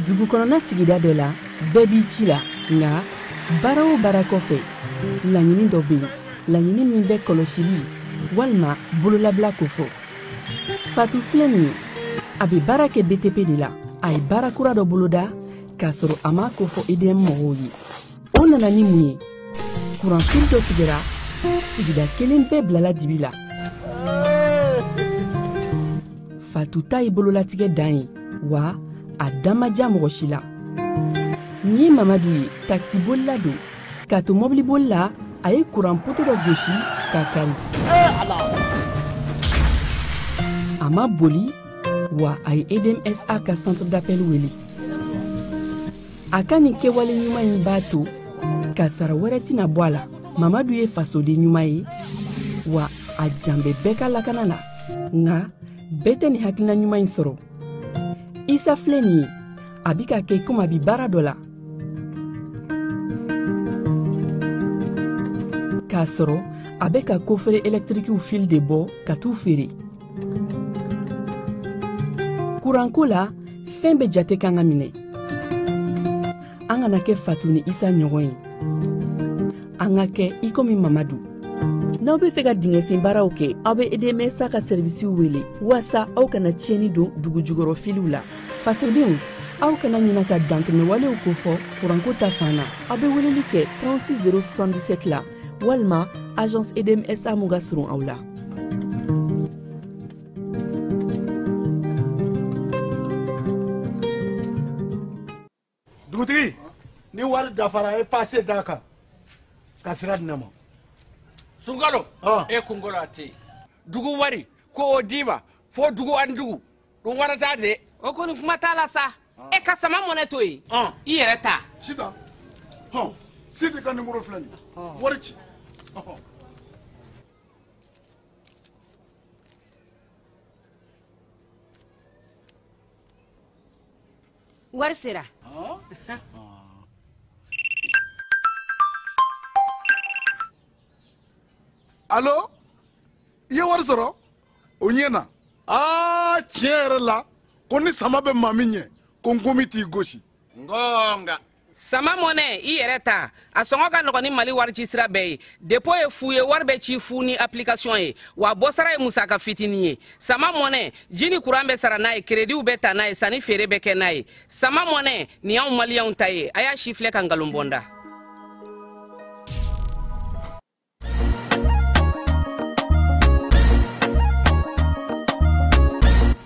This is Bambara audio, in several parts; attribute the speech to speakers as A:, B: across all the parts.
A: Dugu kɔnɔna sigida dɔ la, bɛɛ b'i ci la, nka baara o baara kɔfɛ, laɲini dɔ bɛ yen, laɲini min bɛ kɔlɔsili walima bololabila kofɔ. Fatu filɛ nin ye, a bɛ baara kɛ BTP de la. A ye baara kura dɔ boloda k'a sɔrɔ a m'a kofɔ EDM mɔgɔw ye. O nana ni mun ye? Kuranfili dɔ tigɛra, sigida kelen bɛɛ bilala dibi la. Fatu ta ye bololatigɛ dan ye, wa a da ma diya mɔgɔ si la. Nin ye Mamadu ye, takisibolila don. K'a to mɔbiliboli la, a ye kuran poto dɔ gosi k'a kari. A ma boli, wa a ye EDMSA ka centre d'appel wele. A ka nin kɛwale ɲuman in b'a to kasara wɛrɛ tɛna bɔ a la. Mamadu ye fasoden ɲuman ye, wa a jan bɛ bɛɛ ka lakana la. Nka bɛɛ tɛ nin hakilina ɲuman in sɔrɔ. Isa filɛ nin ye, a bɛ ka kɛ komi a bɛ baara dɔ la, k'a sɔrɔ a bɛ ka kofere ɛlɛtirikiw fil de bɔ ka t'u feere. Kuranko la, fɛn bɛɛ jate kan ka minɛ. An kana kɛ Fatu ni Isa ɲɔgɔn ye, an ka kɛ i komi Mamadu. N'aw bɛ fɛ ka dingɛsen baaraw kɛ, aw bɛ EDMSA ka sɛrivisiw wele waasa aw kana tiɲɛni don dugu jukɔrɔ filiw la. Fasodenw, aw kana ɲina ka dantɛmɛwalew kofɔ kuranko ta fan na. Aw bɛ weleli kɛ 36 077 la walima agence EDMSA mun ka surun aw la.
B: Dugutigi, ni wari dafara, e passe d'a kan ka sira di ne ma.
C: Sunkalo, e kunkolo a tɛ yen. Dugu wari ko o d'i ma fo dugu ani dugu dun wara t'a de.
D: O kɔni kuma t'a la sa. E ka sama mɔnɛ to yen, i yɛrɛ ta.
E: Sitan, hɔn, Sidi ka nimoro filɛ nin ye, wari ci.
D: Wari sera.
E: Alo, i ye wari sɔrɔ? O ɲɛna. Aa, tiɲɛ yɛrɛ la, ko ni sama bɛ maa min ɲɛ, ko nkomi t'i gosi.
C: Ngonga.
D: Sama mɔnɛ, i yɛrɛ ta. A sɔngɔ ka nɔgɔn ni Mali wari ci sira bɛɛ ye. Dépôt ye fu ye, wari bɛ ci fu ni application ye, wa bɔsara ye musaka fitinin ye. Sama mɔnɛ, ji ni kuran bɛ sara n'a ye, créditw bɛ ta n'a ye, sanni feere bɛ kɛ n'a ye. Sama mɔnɛ, nin y'anw maliyɛnw ta ye. A y'a si filɛ ka nkalon bɔ n da.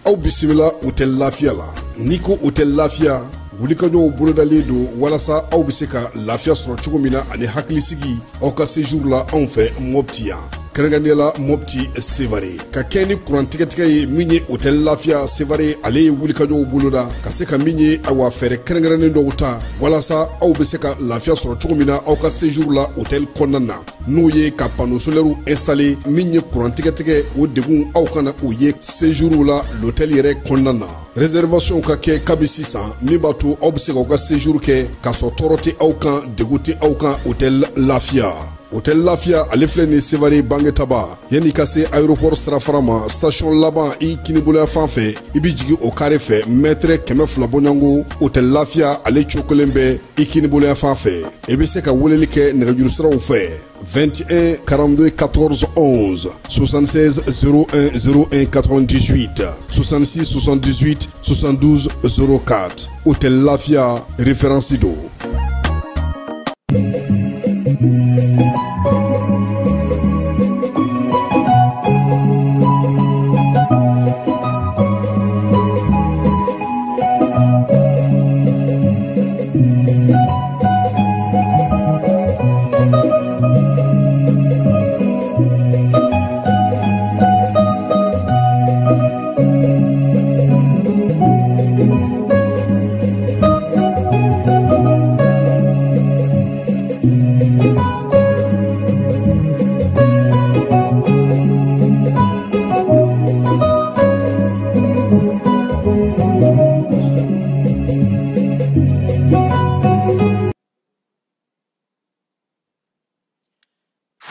E: Aw bisimila Hôtel Lafiya la. N'i ko Hôtel Lafiya, wulikajɔw bolodalen don walasa aw bɛ se ka lafiya sɔrɔ cogo min na ani hakilisigi aw ka séjour la anw fɛ Mopti yan, kɛrɛnkɛrɛnnenya la Mopti Sevare. Ka kɛ ni kuran tigɛtigɛ ye min ye, Hôtel Lafiya Sevare ale ye wulikajɔw boloda ka se ka min ye, awa, fɛɛrɛ kɛrɛnkɛrɛnnen dɔw ta walasa aw bɛ se ka lafiya sɔrɔ cogo min na aw ka séjour la hôtel kɔnɔna na, n'o ye ka panneau solaire installé. Min ye kuran tigɛtigɛ, o degun aw kana o ye séjour la l'hôtel yɛrɛ kɔnɔna na. Réservation ka kɛ kabi sisan, min b'a to aw bɛ se k'aw ka séjour kɛ k'a sɔrɔ tɔɔrɔ tɛ aw kan, degun tɛ aw kan. Hôtel Lafiya, Hôtel Lafiya ale filɛ nin Sevare Bangetaba, yanni ka se aéroport sirafara ma, station laban i kiniboloya fan fɛ, i bɛ jigin o carré fɛ, mètre 200 bɔɲɔgɔnko, Hôtel Lafiya ale cogo kelen bɛ i kiniboloya fan fɛ. I bɛ se ka weleli kɛ nɛgɛjuru siraw fɛ: 21 42 14 11, 76 01 01 98, 66 78 72 04. Hôtel Lafia, référence do.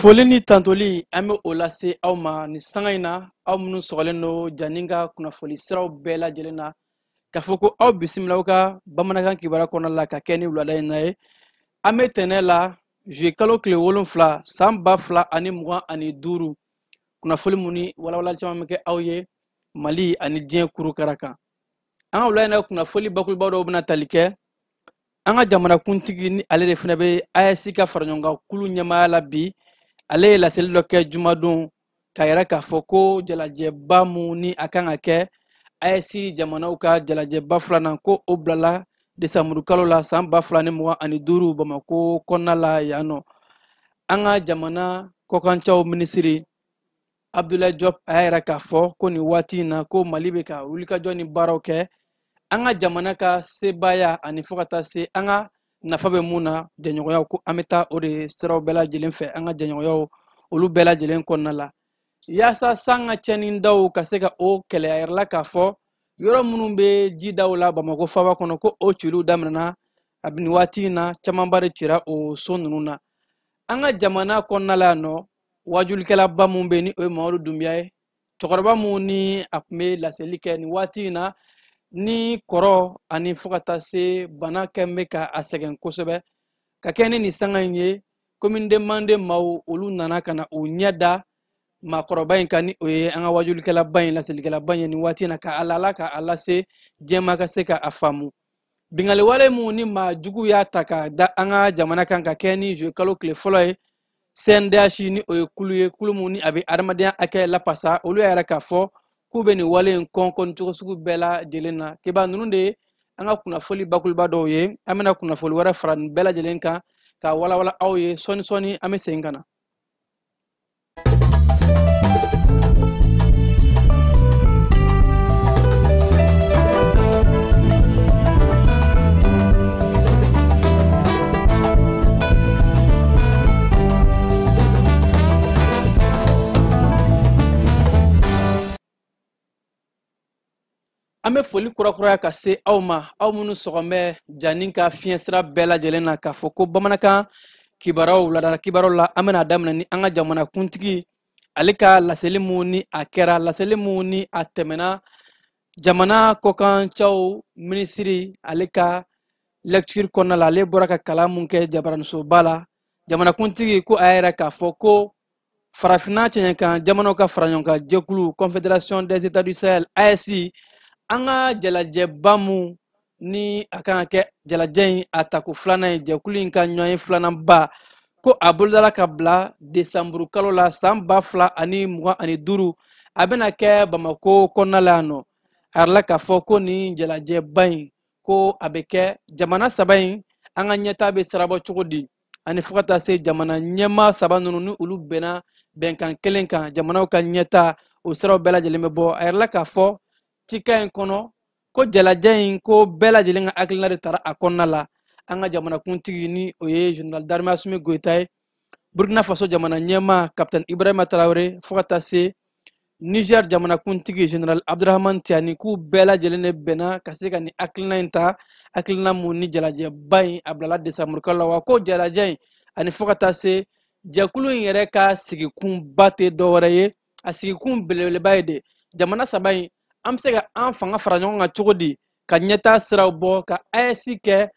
F: Foli ni tantoli an bɛ o lase aw ma nin sanga in na, aw minnu sɔgɔlen don Jani ka kunnafoni siraw bɛɛ lajɛlen na, k'a fɔ ko aw bisimila aw ka bamanankan kibaruya kɔnɔna la ka kɛ ni wulada in na ye. An bɛ tɛnɛ la juillet kalo tile 7 san 2025, kunnafoni mun ni walawalali caman bɛ kɛ aw ye Mali ani diɲɛ kurukara kan. An ka wulada in na kunnafoni bakuruba dɔw bɛna tali kɛ an ka jamanakuntigi ni ale de fana bɛ AES ka faraɲɔgɔnkan kulu ɲɛmaaya la bi. Ale ye laseli dɔ kɛ jumadon k'a yira k'a fɔ ko jalajɛba mun ni a kan ka kɛ AES jamanaw ka jalajɛba filanan, ko o bilala desanburu kalo la san 2025 Bamako kɔnɔna la yan nɔ. An ka jamana kɔkancaw minisiri Abdoulaye Diop a y'a yira k'a fɔ ko nin waati in na ko Mali bɛ ka wulikajɔ ni baaraw kɛ an ka jamana ka sebaaya ani fo ka taa se an ka nafa bɛ mun na jɛɲɔgɔnyaw, ko an bɛ taa o de siraw bɛɛ lajɛlen fɛ an ka jɛɲɔgɔnyaw olu bɛɛ lajɛlen kɔnɔna la, yaasa san ka cɛnnidaw ka se ka o kɛlɛ. A yɛrɛ la k'a fɔ yɔrɔ minnu bɛ jidaw la Bamakɔ faaba kɔnɔ, ko o ciliw daminɛna a nin waati in na, camanba de cira o so ninnu na. An ka jamana kɔnɔna la yan nɔ, wajulikɛlaba mun bɛ yen ni o ye Mamadu Dunbiya ye, cɛkɔrɔba mun ni a tun bɛ laseli kɛ nin waati in na ni kɔrɔ ani fo ka taa se bana kɛn bɛ ka a sɛgɛn kosɛbɛ, ka kɛ ni nin sanga in ye commune de Mande maaw olu nana ka na u ɲɛ da maakɔrɔba in kan ni o ye an ka wajulikɛlaba in laselikɛlaba in ye nin waati in na, ka a lala ka a lase diɲɛmaa ka se ka a faamu. Binkanni mun ni maa jugu y'a ta ka da an ka jamana kan ka kɛ ni juillet kalo tile fɔlɔ ye, CNDH ni o ye kulu ye, kulu mun ni a bɛ adamadenya hakɛ lapasa, olu y'a yira k'a fɔ k'u bɛ nin wale in kɔn kɔni cogo sugu bɛɛ lajɛlen na. Keba ninnu de ye an ka kunnafoni bakuruba dɔw ye, an bɛna kunnafoni wɛrɛ fara nin bɛɛ lajɛlen kan k'a walawala aw ye sɔɔni sɔɔni. An bɛ segin ka na. An bɛ foli kurakuraya ka se aw ma, aw minnu sɔgɔmɛ Jani ka fiɲɛsira bɛɛ lajɛlen na, k'a fɔ ko bamanankan kibaruyaw, laadala kibaruyaw la, an bɛna daminɛ ni an ka jamanakuntigi ale ka laseli mun ni a kɛra, laseli mun ni a tɛmɛna jamana kɔkancaw minisiri ale ka lecture kɔnɔna la. Ale bɔra ka kalan mun kɛ jabaranisoba la. Jamanakuntigi ko a y'a yira k'a fɔ ko farafinna cɛɲɛkan jamanaw ka faraɲɔgɔnkan jɛkulu Confédération des États du Sahel AES, an ka jalajɛba mun ni a kan ka kɛ jalajɛ in a tako filanan ye, jɛkulu in ka ɲɔgɔn ye filanan ba, ko a bolodala ka bila desanburu kalo la san 2025, a bɛna kɛ Bamako kɔnɔna la yan nɔ. A yirala k'a fɔ ko nin jalajɛba in ko a bɛ kɛ jamana saba in an ka ɲɛtaa bɛ sirabɔ cogo di, ani fo ka taa se jamana ɲɛmaa saba ninnu ni olu bɛnna bɛnkan kelen kan, jamanaw ka ɲɛtaa o siraw bɛɛ lajɛlen bɛ bɔ. A yirala k'a fɔ cikan in kɔnɔ ko jalajɛ in ko bɛɛ lajɛlen ka hakilina de tara a kɔnɔna la. An ka jamanakuntigi ni o ye Général d'armée Assimi Goïta ye, Burkina Faso jamana ɲɛmaa Capitaine Ibrahima Traoré, fo ka taa se Niger jamanakuntigi Général Abdourahamane Tiani, k'u bɛɛ lajɛlen de bɛnna ka se ka nin hakilina in ta, hakilina mun ni jalajɛba in a bilala desanburu kalo la. Wa ko jalajɛ in ani fo ka taa se jɛkulu in yɛrɛ ka sigikunba tɛ dɔwɛrɛ ye, a sigikun belebeleba ye de jamana saba in an bɛ se ka an fanga fara ɲɔgɔn kan cogo di ka ɲɛtaa siraw bɔ ka AES kɛ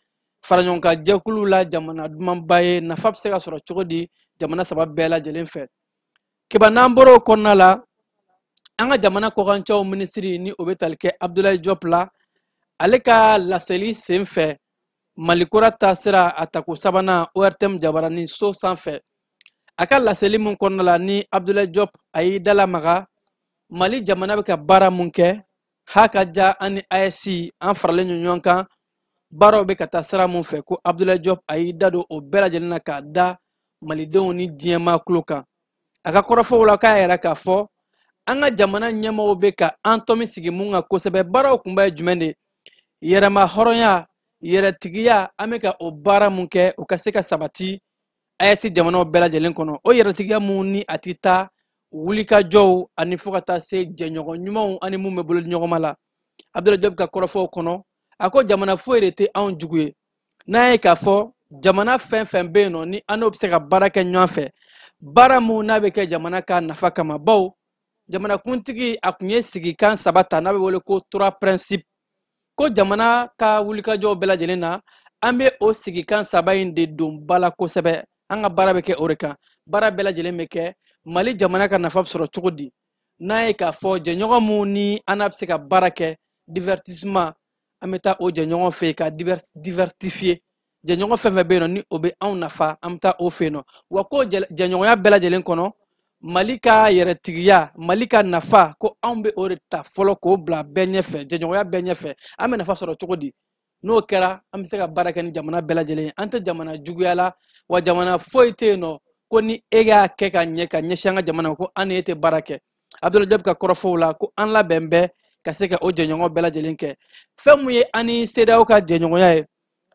F: faraɲɔgɔnkan jɛkulu la jamana dumanba ye, nafa bɛ se ka sɔrɔ cogo di jamana saba bɛɛ lajɛlen fɛ. Keba n'an bɔra o kɔnɔna la, an ka jamana kɔkancaw minisiri ni o bɛ tali kɛ Abdoulaye Diop la, ale ka laseli sen fɛ Mali kura taasira a tako sabanan ORTM jabarani so sanfɛ, a ka laseli mun kɔnɔna la ni Abdoulaye Diop a y'i dalamaga Mali jamana bɛ ka baara mun kɛ, ha ka ja an ni AES an faralen don ɲɔgɔn kan, baaraw bɛ ka taa sira mun fɛ, ko Abdoulaye Diop a y'i da don o bɛɛ lajɛlen na k'a da malidenw ni diɲɛmaa tulo kan. A ka kɔrɔfɔw la k'a yɛrɛ k'a fɔ an ka jamana ɲɛmaaw bɛ ka an tɔmi sigi mun kan kosɛbɛ, baaraw kunba ye jumɛn de ye? Yɛrɛma hɔrɔnya, yɛrɛtigiya, an bɛ ka o baara mun kɛ o ka se ka sabati AES jamanaw bɛɛ lajɛlen kɔnɔ. O yɛrɛtigiya mun ni a ti taa wulikajɔw ani fo ka taa se jɛɲɔgɔn ɲumanw ani mun bɛ bolo ɲɔgɔnma la. Abdoulaye Diop ka kɔrɔfɔw kɔnɔ, a ko jamana foyi de tɛ anw jugu ye, n'a ye k'a fɔ jamana fɛn fɛn bɛ yen nɔ ni an n'o bɛ se ka baara kɛ ɲɔgɔn fɛ, Baara mun n'a bɛ kɛ jamana ka nafa kama, bawo jamanakuntigi a kun ye sigikan 3 ta n'a bɛ wele ko 3 principes, ko jamana ka wulikajɔw bɛɛ lajɛlen na an bɛ o sigikan 3 in de don ba la kosɛbɛ. An ka baara bɛ kɛ o de kan, baara bɛɛ lajɛlen bɛ kɛ Mali jamana ka nafa bɛ sɔrɔ cogo di, n'a ye k'a fɔ jɛɲɔgɔn mun ni an n'a bɛ se ka baara kɛ divertissement, an bɛ taa o jɛɲɔgɔn fɛ yen ka diversifier. Jɛɲɔgɔn fɛn fɛn bɛ yen nɔ ni o bɛ anw nafa, an bɛ taa o fɛ yen nɔ. Wa ko jɛɲɔgɔnya bɛɛ lajɛlen kɔnɔ, Mali ka yɛrɛtigiya, Mali ka nafa, ko anw bɛ o de ta fɔlɔ k'o bila bɛɛ ɲɛfɛ, jɛɲɔgɔnya bɛɛ ɲɛfɛ. An bɛ nafa sɔrɔ cogo di? N'o kɛra, an bɛ se ka baara kɛ ni jamana bɛɛ lajɛlen ye. An tɛ jamana juguya la, wa jamana foyi tɛ yen nɔ ko ni e y'a kɛ ka ɲɛ ka ɲɛsin an ka jamana ma ko an ni e tɛ baara kɛ. Abdoulaye Diop ka kɔrɔfɔw la ko an labɛn bɛ ka se ka o jɛɲɔgɔn bɛɛ lajɛlen kɛ. Fɛn mun ye an ni CEDEAO ka jɛɲɔgɔnya ye,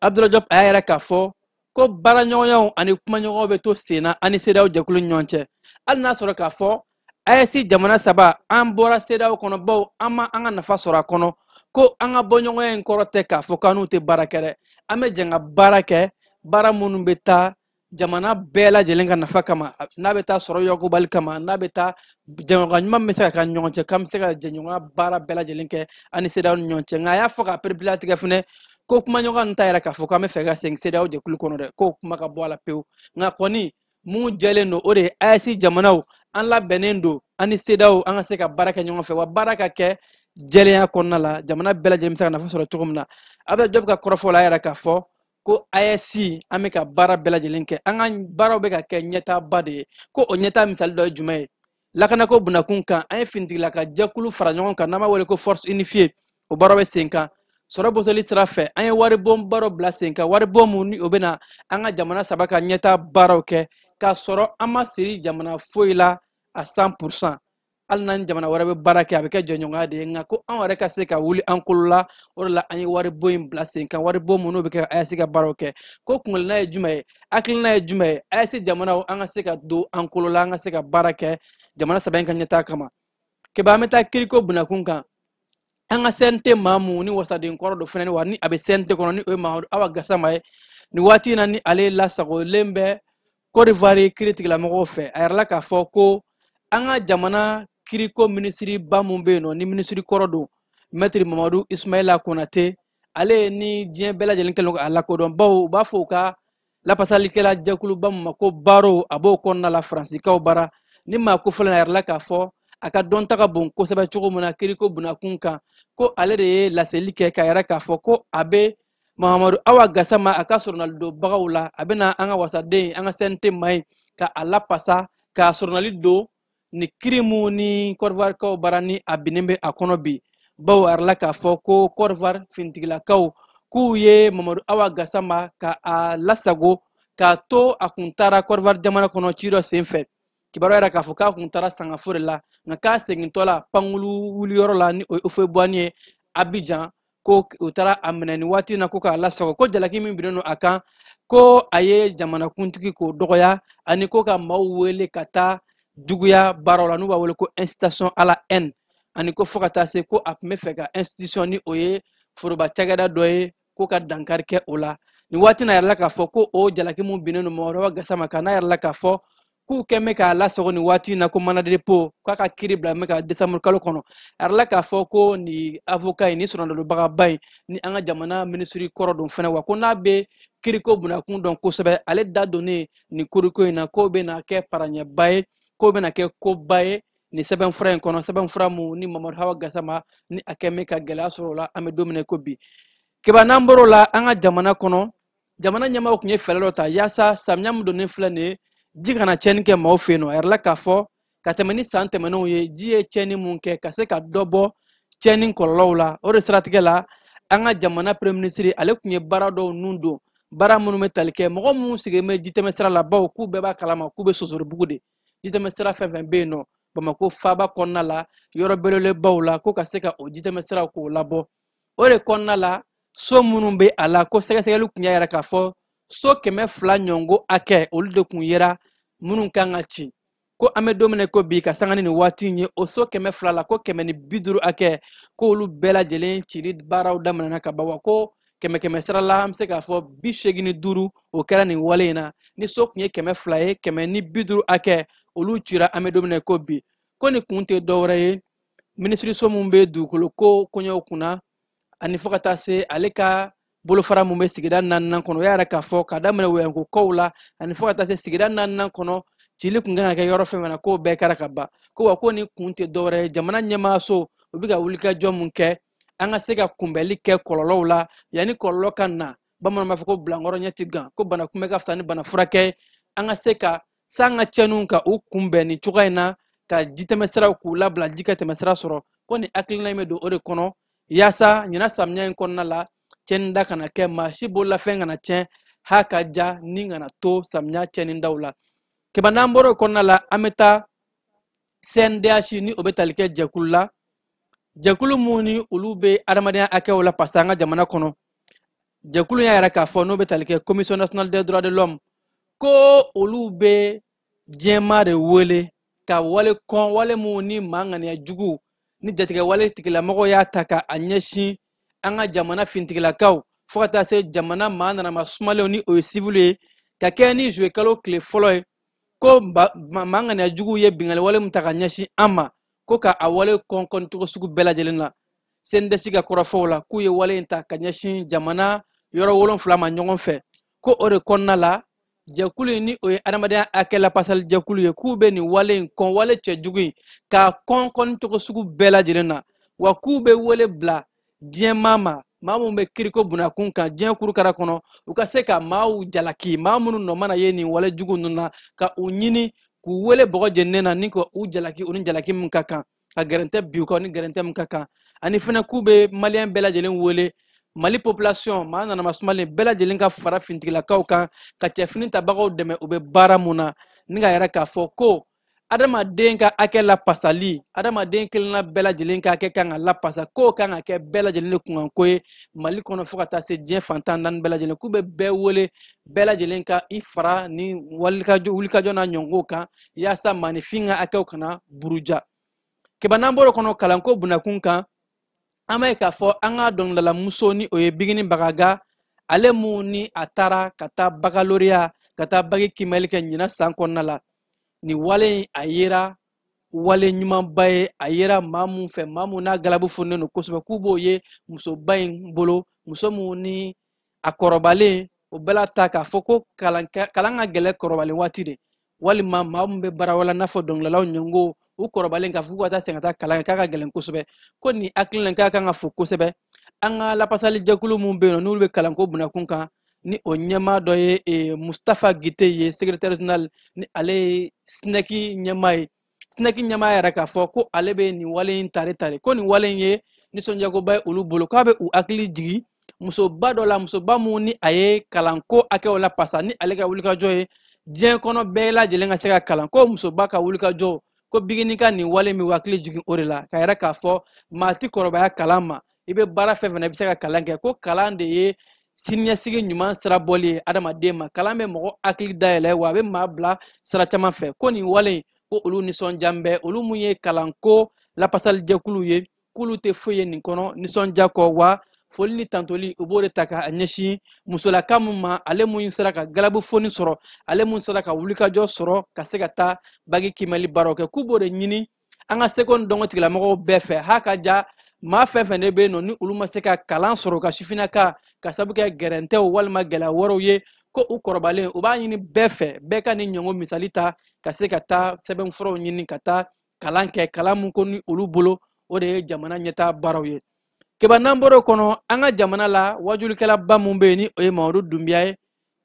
F: Abdoulaye Diop a y'a yɛrɛ k'a fɔ ko baaraɲɔgɔnyaw ani kumaɲɔgɔnw bɛ to sen na an ni CEDEAO jɛkulu ni ɲɔgɔn cɛ. Hali n'a sɔrɔ k'a fɔ AES jamana 3 an bɔra CEDEAO kɔnɔ, bawo an ma an ka nafa sɔrɔ a kɔnɔ, ko an ka bɔɲɔgɔnya in kɔrɔ tɛ k'a fɔ k'an n'u tɛ baara kɛ dɛ. An bɛ jɛn ka baara kɛ, baara minnu bɛ taa jamana bɛɛ lajɛlen ka nafa kama, n'a bɛ taa sɔrɔ yakubali kama, n'a bɛ taa jɛɲɔgɔnya ɲuman bɛ se ka k'an ni ɲɔgɔn cɛ, k'an bɛ se ka jɛɲɔgɔnya baara bɛɛ lajɛlen kɛ an ni CEDEAO ni ɲɔgɔn cɛ. Nka a y'a fɔ k'a pereperelatigɛ fɛnɛ ko kumaɲɔgɔnya ninnu t'a yɛrɛ k'a fɔ k'an bɛ fɛ ka segin CEDEAO jɛkulu kɔnɔ dɛ, k'o kuma ka bɔ a la pewu. Nka kɔni mun jɛlen don, o de ye AES jamanaw an labɛnnen don an ni CEDEAO an ka se ka baara kɛ ɲɔgɔn fɛ, wa baara ka kɛ jɛlenya kɔnɔna la, jamana bɛɛ lajɛlen bɛ se ka nafa sɔrɔ cogo min na. Abdoulaye Diop ka kɔrɔfɔ la, a yɛrɛ k'a fɔ ko AES an bɛ ka baara bɛɛ lajɛlen kɛ, an ka baaraw bɛ ka kɛ ɲɛtaaba de ye. Ko o ɲɛtaa misali dɔ ye jumɛn ye? Lakanako bunakun kan, an ye finitigilaka jɛkulu fara ɲɔgɔn kan n'an b'a wele ko force unifiée, o baaraw bɛ sen kan. Sɔrɔ bosoli sira fɛ, an ye waribon baaraw bila sen kan, waribon mun ni o bɛ na an ka jamana 3 ka ɲɛtaa baaraw kɛ, k'a sɔrɔ an ma siri jamana foyi la à 100%. Hali n'an jamana wɛrɛ bɛ baara kɛ, a bɛ kɛ jɛɲɔgɔnya de ye. Nka ko anw yɛrɛ ka se ka wuli an kolo la, o de la an ye waribon in bila sen kan, waribon minnu bɛ kɛ AES ka baaraw kɛ. Ko kunkelenna ye jumɛn ye, hakilina ye jumɛn ye? AES jamanaw an ka se ka don an kolo la, an ka se ka baara kɛ jamana 3 in ka ɲɛtaa kama. Keba, an bɛ taa kiriko bunakun kan. An ka CNT maa mun ni wasaden kɔrɔ dɔ fɛnɛ, wa ni a bɛ CNT kɔnɔ, ni o ye Mahamadu Awa Gasama ye, nin waati in na ni ale lasagolen bɛ Côte d'Ivoire kiiritigɛlamɔgɔw fɛ. A yɛrɛ la k'a fɔ ko an ka jamana kiriko minisiriba mun bɛ yen nɔ, ni minisiri kɔrɔ don, Maître Mamadu Ismaïla Konate, ale ni diɲɛ bɛɛ lajɛlen kɛlen don k'a lakodɔn, bawo u b'a fɔ u ka lapasalikɛla jɛkuluba mun ma ko Baro, a b'o kɔnɔna la Faransikaw bara. Ni maa kofɔlen a yɛrɛ la k'a fɔ a ka dɔnta ka bon kosɛbɛ cogo min na kiriko bunakun kan, ko ale de ye laseli kɛ k'a yɛrɛ k'a fɔ ko a bɛ Mahamadu Awa Gasama a ka sɔrɔnalidonbagaw la, a bɛna an ka wasaden, an ka CNT maa in, ka a lapasa k'a sɔrɔnali don ni kiri mun ni Côte d'Ivoire-kaw bara ni a binnen bɛ a kɔnɔ bi. Bawo a yɛrɛ la k'a fɔ ko Côte d'Ivoire finitigilakaw k'u ye Mamadu Awa Gasama ka a lasago k'a to a kun taara Côte d'Ivoire jamana kɔnɔ ci dɔ sen fɛ. Kibaruya yɛrɛ k'a fɔ k'a kun taara sangafo de la, nka k'a segintɔ la pankulu wuliyɔrɔ la ni o ye Houphouët-Boigny ye Abidjan, ko u taara a minɛ nin waati in na ko k'a lasago, ko jalaki min binnen don a kan, ko a ye jamanakuntigi k'o dɔgɔya, ani ko ka maaw wele ka taa juguya baaraw la n'u b'a wele ko incitation à la haine, ani ko fo ka taa se ko a tun bɛ fɛ ka institution ni o ye foroba cakɛda dɔ ye ko ka dankari kɛ o la. Nin waati in na a yɛrɛ la k'a fɔ ko o jalaki mun binnen don Mamadu Awa Gasama kan, n'a yɛrɛ la k'a fɔ k'u kɛn bɛ k'a lasago nin waati in na ko mandat de dépôt, k'a ka kiiri bila bɛ ka décembre kalo kɔnɔ. A yɛrɛ la k'a fɔ ko nin avocat in, nin sɔrɔdalobagaba in, ni an ka jamana minisiri kɔrɔ don fɛnɛ, wa ko n'a bɛ kiriko bunakun dɔn kosɛbɛ, ale da donnen nin kiriko in na, k'o bɛna kɛ paraɲɛba ye, k'o bɛna kɛ koba ye nin sɛbɛnfura in kɔnɔ, sɛbɛnfura mun ni Mamadu Hawa Gasama ni a kɛn bɛ ka gɛlɛya sɔrɔ o la an bɛ don min na i ko bi. Keba, n'an bɔr'o la, an ka jamana kɔnɔ, jamana ɲɛmaaw tun ye fɛɛrɛ dɔ ta yaasa samiya min donnen filɛ nin ye, ji kana tiɲɛni kɛ maaw fɛ yen nɔ. A yɛrɛ la k'a fɔ ka tɛmɛ ni san tɛmɛnenw ye, ji ye tiɲɛni mun kɛ ka se ka dɔ bɔ tiɲɛni kɔlɔlɔw la. O de siratigɛ la, an ka jamana premier ministre ale tun ye baara dɔw nun don, baara minnu bɛ tali kɛ mɔgɔ minnu sigilen bɛ jitɛmɛ sira la, bawo k'u bɛɛ b'a kalama k'u bɛ sosoribugu de. Jitɛmɛ sira fɛn fɛn bɛ yen nɔ Bamakɔ faaba kɔnɔna la, yɔrɔ belebelebaw la, ko ka se ka o jitɛmɛ siraw k'o labɔ. O de kɔnɔna la, so minnu bɛ a la, ko sɛgɛsɛgɛli tun y'a yira k'a fɔ so 200 ɲɔgɔnko hakɛ olu de tun yera minnu kan ka ci. Ko an bɛ don min na ko bi, ka sanga ni nin waati in ye, o so 200 la, ko 150 hakɛ, k'olu bɛɛ lajɛlen cili baaraw daminɛna ka ban, wa ko Kɛmɛ kɛmɛ sara la, an bɛ se k'a fɔ 85, o kɛra nin wale in na. Ni so tun ye 200 ye, 150 hakɛ, olu cira. An bɛ don min na ko bi, ko nin kun tɛ dɔwɛrɛ ye, minisiriso min bɛ dugukolo ko koɲɛw kunna, ani fo ka taa se ale ka bolofara mun bɛ sigida naaninan kɔnɔ, o y'a yɛrɛ k'a fɔ k'a daminɛ Woyanko kɔw la ani fo ka taa se sigida naaninan kɔnɔ, cili kun kan ka kɛ yɔrɔ fɛn fɛn na, k'o bɛɛ kɛra ka ban. Ko wa ko nin kun tɛ dɔwɛrɛ ye, jamana ɲɛmaaso, u bɛ ka wulikajɔ mun kɛ an ka se ka kunbɛli kɛ kɔlɔlɔw la yanni kɔlɔlɔ ka na. Bamananw b'a fɔ ko bilankɔrɔ ɲɛ ti gan, ko bana kunbɛ ka fisa ni bana furakɛ. An ka se ka san ka cɛnniw ka u kunbɛn nin cogoya in na, ka jitɛmɛsiraw k'u labila, ji ka tɛmɛsira sɔrɔ. Ko nin hakilina in bɛ don o de kɔnɔ, yaasa ɲinan samiya in kɔnɔna la, cɛnida kana kɛ, maa si bololafɛn kana tiɲɛ, ha ka ja ni kana to samiya cɛnnidaw la. Keba, n'an bɔra o kɔnɔna la, an bɛ taa CNDH, ni o bɛ tali kɛ jɛkulu la, jɛkulu mun ni olu bɛ adamadenya hakɛw la pasa an ka jamana kɔnɔ. Jɛkulu y'a yɛrɛ k'a fɔ, n'o bɛ tali kɛ Commission nationale des droits de l'homme, ko olu bɛ diɲɛmaa de wele ka wale kɔn, wale mun ni maa ŋaniya jugu ni jatigɛ wale tigilamɔgɔw y'a ta ka a ɲɛsin an ka jamana fintigilakaw, fo ka taa se jamana maa nanama sumalenw, ni o ye civil ye, ka kɛ ni zuwe kalo tile fɔlɔ ye, ko maa ŋaniya jugu ye binkanni wale min ta ka ɲɛsin an ma, ko ka a wale kɔn cogo sugu bɛɛ lajɛlen na. CNDS ka kɔrɔfɔw la, k'u ye wale in ta ka ɲɛsin jamana yɔrɔ 7 ma ɲɔgɔn fɛ. Ko o de kɔnɔna la, jɛkulu in, ni o ye adamadenya hakɛ lapasali jɛkulu ye, k'u bɛ nin wale in kɔn, wale cɛjugu in, k'a kɔn kɔn cogo sugu bɛɛ lajɛlen na. Wa k'u bɛ wele bila diɲɛmaa ma, maa minnu bɛ kiriko bunakun kan diɲɛ kurukara kɔnɔ, u ka se ka maaw jalaki, maa minnu nɔ mana ye nin wale jugu ninnu na, ka u ɲini k'u wele bɔgɔ jeninen na, ni ka u jalaki, u ni jalaki min ka kan, ka gɛrɛntɛ bi u kan, ni gɛrɛntɛ min ka kan. Ani fɛnɛ k'u bɛ Maliyɛn bɛɛ lajɛlen wele, Mali population, maa nanama sumalen bɛɛ lajɛlen ka fara fintigilakaw kan, ka cɛfini tabagaw dɛmɛ u bɛ baara mun na, ni ka yɛrɛ k'a fɔ ko adamaden ka hakɛ lapasali, adamaden kelenna bɛɛ lajɛlen ka hakɛ kan ka lapasa, k'o kan ka kɛ bɛɛ lajɛlen de kunkanko ye Mali kɔnɔ, fo ka taa se diɲɛ fantan naani bɛɛ lajɛlen. K'u bɛ bɛɛ wele, bɛɛ lajɛlen ka i fara ni wulikajɔ n'a ɲɔngow kan, yaasa maaninfin ka hakɛw kana buruja. Keba, n'an bɔr'o kɔnɔ, kalanko bunakun kan, an b'a ye k'a fɔ an ka dɔnkilidalamuso, ni o ye Bigini Bagaga, ale mun ni a taara ka taa baccalauréat, ka taa bac kimɛli kɛ ɲinan san kɔnɔna la, nin wale in a yera wale ɲumanba ye. A yera maa mun fɛ, maa mun n'a galabu fununen don kosɛbɛ, k'u b'o ye musoba in bolo, muso mun ni a kɔrɔbalen, o bɛɛ la ta k'a fɔ ko kalan ka gɛlɛn kɔrɔbalen waati de, walima maa mun bɛ baara wɛrɛ la, n'a fɔ dɔnkilidalaw ɲɔngo, u kɔrɔbalen, k'a fɔ k'u ka taa sen ka taa kalan kɛ, k'a ka gɛlɛn kosɛbɛ. Ko nin hakilina k'a kan ka fo kosɛbɛ. An ka lapasali jɛkulu mun bɛ yen nɔ, n'olu bɛ kalanko bunakun kan, ni o ɲɛmaa dɔ ye Mustapha Gite ye, secrétaire général, ni ale ye SNEC ɲɛmaa ye. SNEC ɲɛmaa yɛrɛ k'a fɔ ko ale bɛ nin wale in tare tare, ko nin wale in ye nisɔndiyakoba ye olu bolo, k'a bɛ u hakili jigin musoba dɔ la, musoba mun ni a ye kalanko hakɛw lapasa, ni ale ka wulikajɔ ye diɲɛ kɔnɔ bɛɛ lajɛlen ka se ka kalan. Ko musoba ka wulikajɔ, ko Bigini ka nin wale min hakili jigin o de la, ka yɛrɛ k'a fɔ maa ti kɔrɔbaya kalan ma, i bɛ baara fɛn fɛn na, i bɛ se ka kalan kɛ. Ko kalan de ye siniɲɛsigi ɲuman sira bɔli ye adamaden ma, kalan bɛ mɔgɔ hakili dayɛlɛ, wa a bɛ maa bila sira caman fɛ. Ko nin wale in, ko olu nisɔndiya bɛ, olu mun ye kalanko lapasali jɛkulu ye, k'olu tɛ foyi ye nin kɔnɔ nisɔndiya kɔ. Wa foli ni tantoli, u b'o de ta k'a ɲɛsin musolaka mun ma, ale mun sera ka galabu foni sɔrɔ, ale mun sera ka wulikajɔ sɔrɔ ka se ka taa bac kimɛli baaraw kɛ. K'u b'o de ɲini an ka seko ni dɔnko tigilamɔgɔw bɛɛ fɛ, ha ka ja maa fɛn fɛn de bɛ yen nɔ, ni olu ma se ka kalan sɔrɔ ka sifinnaka ka sabu kɛ gɛrɛntɛw walima gɛlɛya wɛrɛw ye, ko u kɔrɔbalen, u b'a ɲini bɛɛ fɛ, bɛɛ ka nin ɲɔngɔn misali ta ka se ka taa sɛbɛnfuraw ɲini ka taa kalan kɛ, kalan mun ko ni olu bolo, o de ye jamana ɲɛtaa baaraw ye. Keba, n'an bɔr'o kɔnɔ, an ka jamana la wajulikɛlaba mun bɛ yen, ni o ye Mamadu Dunbiya ye.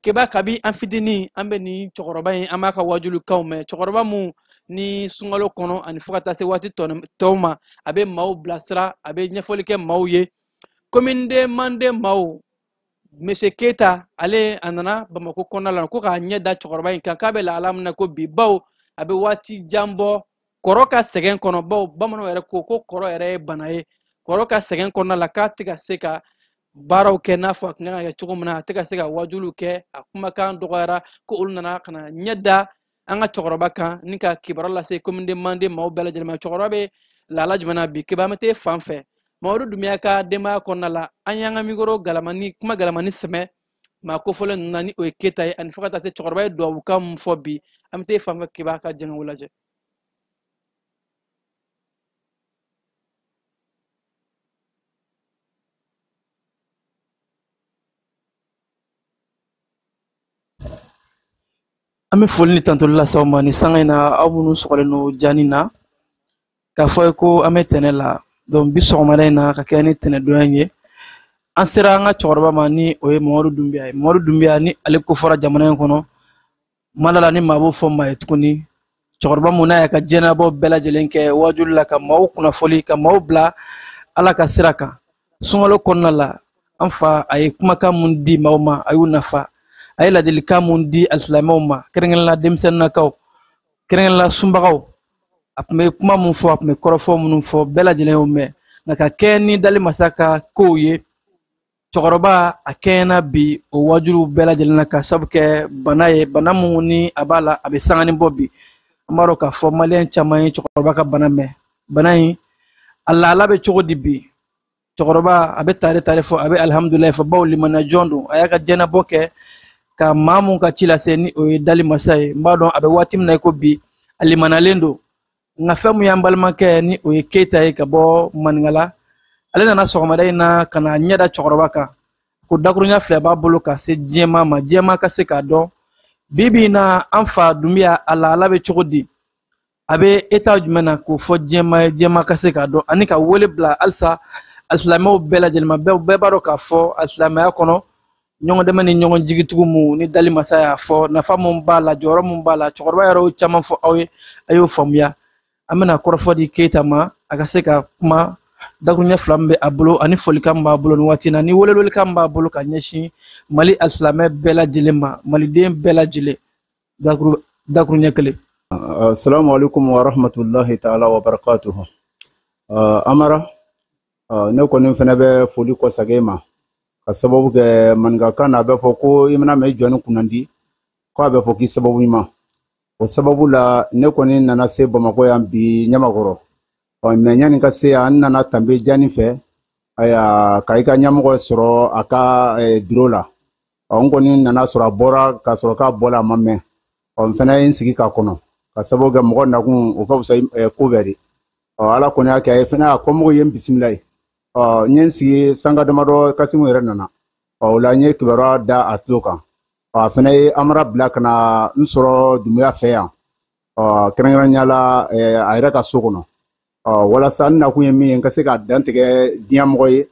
F: Keba, kabi an fitinin, an bɛ nin cɛkɔrɔba in, an b'a ka wajulikanw mɛn, cɛkɔrɔba mun ni sunkalo kɔnɔ ani fo ka taa se waati tɔw ma, a bɛ maaw bilasira, a bɛ ɲɛfɔli kɛ maaw ye. Commune de Manden maaw, Monsieur Keyita, ale a nana Bamakɔ kɔnɔna la ko k'a ɲɛ da cɛkɔrɔba in kan, k'a bɛ lahala min na ko bi, bawo a bɛ waati jan bɔ kɔrɔ ka sɛgɛn kɔnɔ, bawo bamananw yɛrɛ ko ko kɔrɔ yɛrɛ ye bana ye. Kɔrɔ ka sɛgɛn kɔnɔna la, k'a tɛ ka se ka baaraw kɛ n'a fɔ a tun kan ka kɛ cogo min na, a tɛ ka se ka wajuliw kɛ, a kumakan dɔgɔyara. Ko olu nana ka na ɲɛ da an ka cɛkɔrɔba kan ni ka kibaruya lase commune de Manden maaw bɛɛ lajɛlen ma. Cɛkɔrɔba bɛ lahala jumɛn na bi? Keba, an bɛ t'e fan fɛ. Mamadu Dunbiya ka denbaya kɔnɔna la, an y'an ka mikoro galamani kuma galamani sɛmɛ maa kofɔlen ninnu na, ni o ye Keyita ye, ani fo ka taa se cɛkɔrɔba ye duwawu mun fɔ bi. An bɛ taa e fan fɛ Keba ka jɛngɛw lajɛ. An bɛ foli ni tantoli lase aw ma nin sanga in na, aw minnu sɔgɔlen don jani na, k'a fɔ ye ko an bɛ tɛnɛ la. Donc bi sɔgɔmada in na, ka kɛ ni tɛnɛdonya in ye, an sera an ka cɛkɔrɔba ma, ni o ye Mamadu Dunbiya ye. Mamadu Dunbiya ni ale ko fɔra jamana in kɔnɔ, ma la ni maa b'o fɔ maa ye tuguni. Cɛkɔrɔba mun n'a y'a ka diɲɛnabɔ bɛɛ lajɛlen kɛ wajuli la, ka maaw kunnafoli, ka maaw bila Ala ka sira kan. Sunkalo kɔnɔna la, an fa a ye kumakan mun di maaw ma, a y'u nafa. A ye ladilikan mun di alisilamɛw ma, kɛrɛnkɛrɛnnenya denmisɛnninnakaw, kɛrɛnkɛrɛnnenya sunbagaw, a tun bɛ kuma mun fɔ, a tun bɛ kɔrɔfɔ minnu fɔ, bɛɛ lajɛlen y'o mɛn. Nka ka kɛ ni dali masa ka kow ye, cɛkɔrɔba a kɛɲɛna bi o wajuliw bɛɛ lajɛlen na, ka sabu kɛ bana ye, bana mun ni a b'a la, a bɛ sangani bɔ bi. An b'a dɔn k'a fɔ maliyɛn caman ye cɛkɔrɔba ka bana mɛn. Bana in a lahala bɛ cogo di bi? Cɛkɔrɔba a bɛ tare tare fɔ, a bɛ alihamudulilayi fɔ, bawo limaniya jɔn don. A y'a ka diɲɛnabɔ kɛ ka maa mun ka ci lase, ni o ye dali masa ye. N b'a dɔn a bɛ waati min na i ko bi, a limaniyalen don. Nka fɛn mun y'an balimakɛ, ni o ye Keyita ye ka bɔ Maninkala, ale nana sɔgɔmada in na ka na ɲɛ da cɛkɔrɔba kan, ko dakurunya fila b'a bolo ka se diɲɛmaa ma, diɲɛmaa ka se k'a dɔn bi bi in na an fa Dunbiya a lahala bɛ cogo di, a bɛ état jumɛn na, k'o fɔ diɲɛmaa ye, diɲɛmaa ka se k'a dɔn, ani ka wele bila halisa alisilamɛw bɛɛ lajɛlen ma. Bɛɛ b'a dɔn k'a fɔ alisilamɛya kɔnɔ, ɲɔgɔn dɛmɛ ni ɲɔgɔn jigitugu mun ni dali masa y'a fɔ, nafa mun b'a la, jɔyɔrɔ mun b'a la, cɛkɔrɔba yɛrɛ y'o caman fɔ aw ye, a y'o faamuya. An bɛna kɔrɔfɔ di Keyita ma, a ka se ka kuma dakuruɲɛ fila min bɛ a bolo, ani folikan min b'a bolo nin waati in na, ni welewelekan min b'a bolo ka ɲɛsin Mali alisilamɛ bɛɛ lajɛlen ma, maliden bɛɛ lajɛlen. Dakuruɲɛ kelen.
G: Assalamu alaikum wa rahmatullahi ta'ala wa barakatuhu. Amara, ne kɔni fana bɛ foli kɔsagɛ ma, ka sababu kɛ maninkakan na, a bɛ fɔ ko i mana mɛn jɔnni kunnandi, ko a bɛ fɔ k'i sababu ɲuman. O sababu la, ne kɔni nana se Bamakɔ yan bi Ɲamakɔrɔ. Ɔ mɛ yanni ka se yan, n nana Tanbe Jani fɛ, ayiwa, ka i ka ɲɛmɔgɔ sɔrɔ a ka biro la. Ɔ n kɔni nana sɔrɔ a bɔra, k'a sɔrɔ k'a bɔla a ma mɛn. Ɔ n fana ye n sigi k'a kɔnɔ, ka sababu kɛ mɔgɔ nakun o ka fisa ko bɛɛ de. Ɔ Ala kɔni y'a kɛ, a ye fana a kɔmɔgɔw ye n bisimila ye. Ɔ n ye n sigi sanga damadɔ, Kasimu yɛrɛ nana. Ɔ o la n ye kibaruya da a tulo kan. Ɔ a fana ye Amara bila ka na n sɔrɔ Dunbiya fɛ yan. Ɔ kɛrɛnkɛrɛnnenya la, a yɛrɛ ka so kɔnɔ. Ɔ walasa n nakun ye min ye, n ka se ka dantigɛ diɲɛ mɔgɔ ye.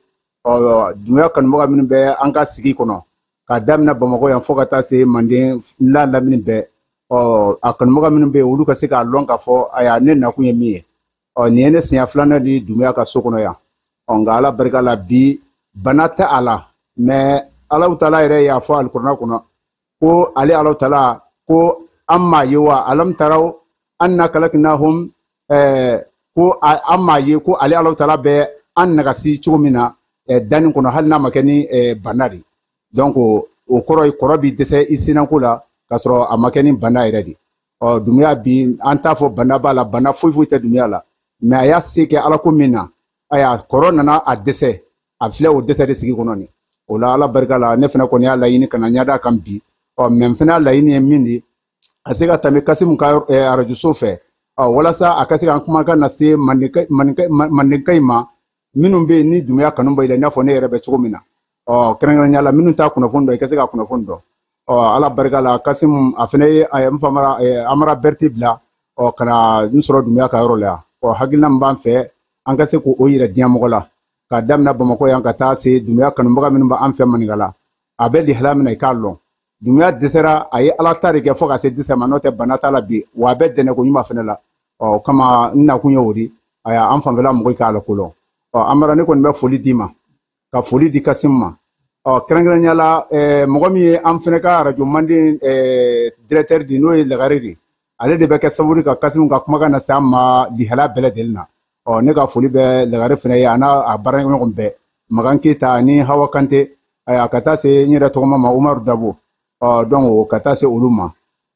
G: Ɔ Dunbiya kanubaga minnu bɛ an ka sigi kɔnɔ, k'a daminɛ Bamakɔ yan fo ka taa se Manden la lamini bɛɛ. Ɔ a kanubaga minnu bɛ yen, olu ka se k'a lɔn k'a fɔ ayiwa, ne nakun ye min ye. Ɔ nin ye ne siɲɛ filanan di Dunbiya ka so kɔnɔ yan. Ɔ nka Ala barika la bi, bana tɛ a la, mɛ Alahu taala yɛrɛ y'a fɔ alikɔrɔna kɔnɔ ko ale Alahu taala ko an m'a ye wa alam taraw anna khalaqnahum, ko an m'a ye ko ale Alahu taala bɛ an nagasi cogo min na danni kɔnɔ, hali n'a ma kɛ ni bana de. Donc o kɔrɔ ye kɔrɔ b'i dɛsɛ i sinako la, k'a sɔrɔ a ma kɛ ni bana yɛrɛ de. Ɔ Dunbiya bi, an t'a fɔ bana b'a la, bana foyi foyi tɛ Dunbiya la, mɛ a y'a se kɛ Ala ko min na, ayiwa, kɔrɔ nana a dɛsɛ, a filɛ o dɛsɛ de sigi kɔnɔ nin. O la Ala barika la, ne fana kɔni y'a laɲini ka na ɲɛda kan bi. Ɔ mɛ n fana y'a laɲini ye min de, a se ka tɛmɛ Kasimu ka arajoso fɛ, ɔ walasa a ka se ka an kumakan lase mandenka in ma, minnu bɛ yen ni Dunbiya kanu bɛ i la, i n'a fɔ ne yɛrɛ bɛ cogo min na. Ɔ kɛrɛnkɛrɛnnenya la, minnu t'a kunnafoni dɔn, i ka se ka kunnafoni dɔn. Ɔ Ala barika la, Kasimu a fana ye n fa Amara Berete bila, ɔ ka na n sɔrɔ Dunbiya ka yɔrɔ la yan. Ɔ hakilina min b'an fɛ, an ka se k'o yira diɲɛ mɔgɔ la, k'a daminɛ Bamakɔ yan ka taa se Dunbiya kanubaga minnu b'an fɛ Maninkala, a bɛ lihala min na, i k'a lɔn. Dunbiya dɛsɛra, a ye Ala ta de kɛ fo ka se dɛsɛ ma, n'o tɛ bana t'a la bi, wa a bɛ dɛnɛ ko ɲuman fana la. Ɔ o kama n nakun ye o de, ayiwa, an fanfɛla mɔgɔw k'a la ko lɔn. Ɔ Amara, ne kɔni bɛ foli d'i ma, ka foli di Kasimu ma. Ɔ kɛrɛnkɛrɛnnenya la, mɔgɔ min ye an fana ka arajo Manden directeur di, n'o ye Lagare de, ale de bɛ kɛ sababu ka Kasimu ka kumakan lase an ma lihala bɛɛ lajɛlen na. Ɔ ne ka foli bɛ Lagare fana ye, a n'a a baaraɲɔgɔn bɛɛ, Makan Keyita ani Hawa Kante, ayiwa, ka taa se n yɛrɛ tɔgɔma ma Umaru Dabo. Ɔ donc ka taa se olu ma.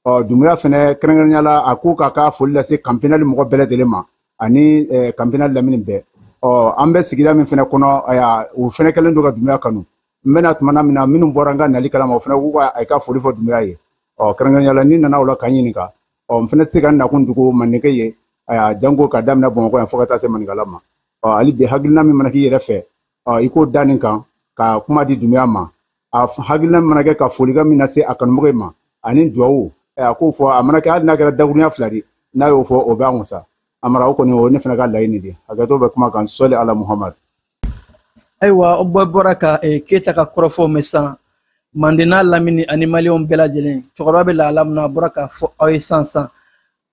G: Ɔ Dunbiya fana kɛrɛnkɛrɛnnenya la, a ko k'a ka foli lase Kanpinali mɔgɔ bɛɛ lajɛlen ma, ani Kanpinali lamini bɛɛ. Ɔ an bɛ sigida min fana kɔnɔ, ayiwa, u fana kɛlen don ka Dunbuya kanu. N bɛna tuma min na, minnu bɔra n ka nali kalama, o fana k'u ka a ka foli fɔ Dunbuya ye. Ɔ kɛrɛnkɛrɛnnenya la, ni nana o la k'an ɲininka, ɔ n fana tɛ se ka n nakun dogo Mandenkɛ ye, ayiwa, janko ka daminɛ Bamakɔ yan fo ka taa se Maninkala ma. Ɔ hali bi, hakilina min mana k'i yɛrɛ fɛ, ɔ i k'o da nin kan ka kuma di Dunbuya ma. A hakilina min mana kɛ ka folikan min lase a kanumɔgɔ ma ani duwawu, a k'o fɔ. A mana kɛ, hali n'a kɛra dakurunya 2 de, n'a y'o fɔ, o b'an wasa. Amara, o kɔni o ne fana ka laɲini de. Hakɛto bɛ kuma kan. Sɔli ala Muhamadu.
F: Ayiwa, o bɛɛ bɔra ka Keyita ka kɔrɔfɔw mɛn sisan. Manden n'a lamini ani Maliyɛnw bɛɛ lajɛlen, cɛkɔrɔba bɛ lahala min na, a bɔra k'a fɔ aw ye sisan sisan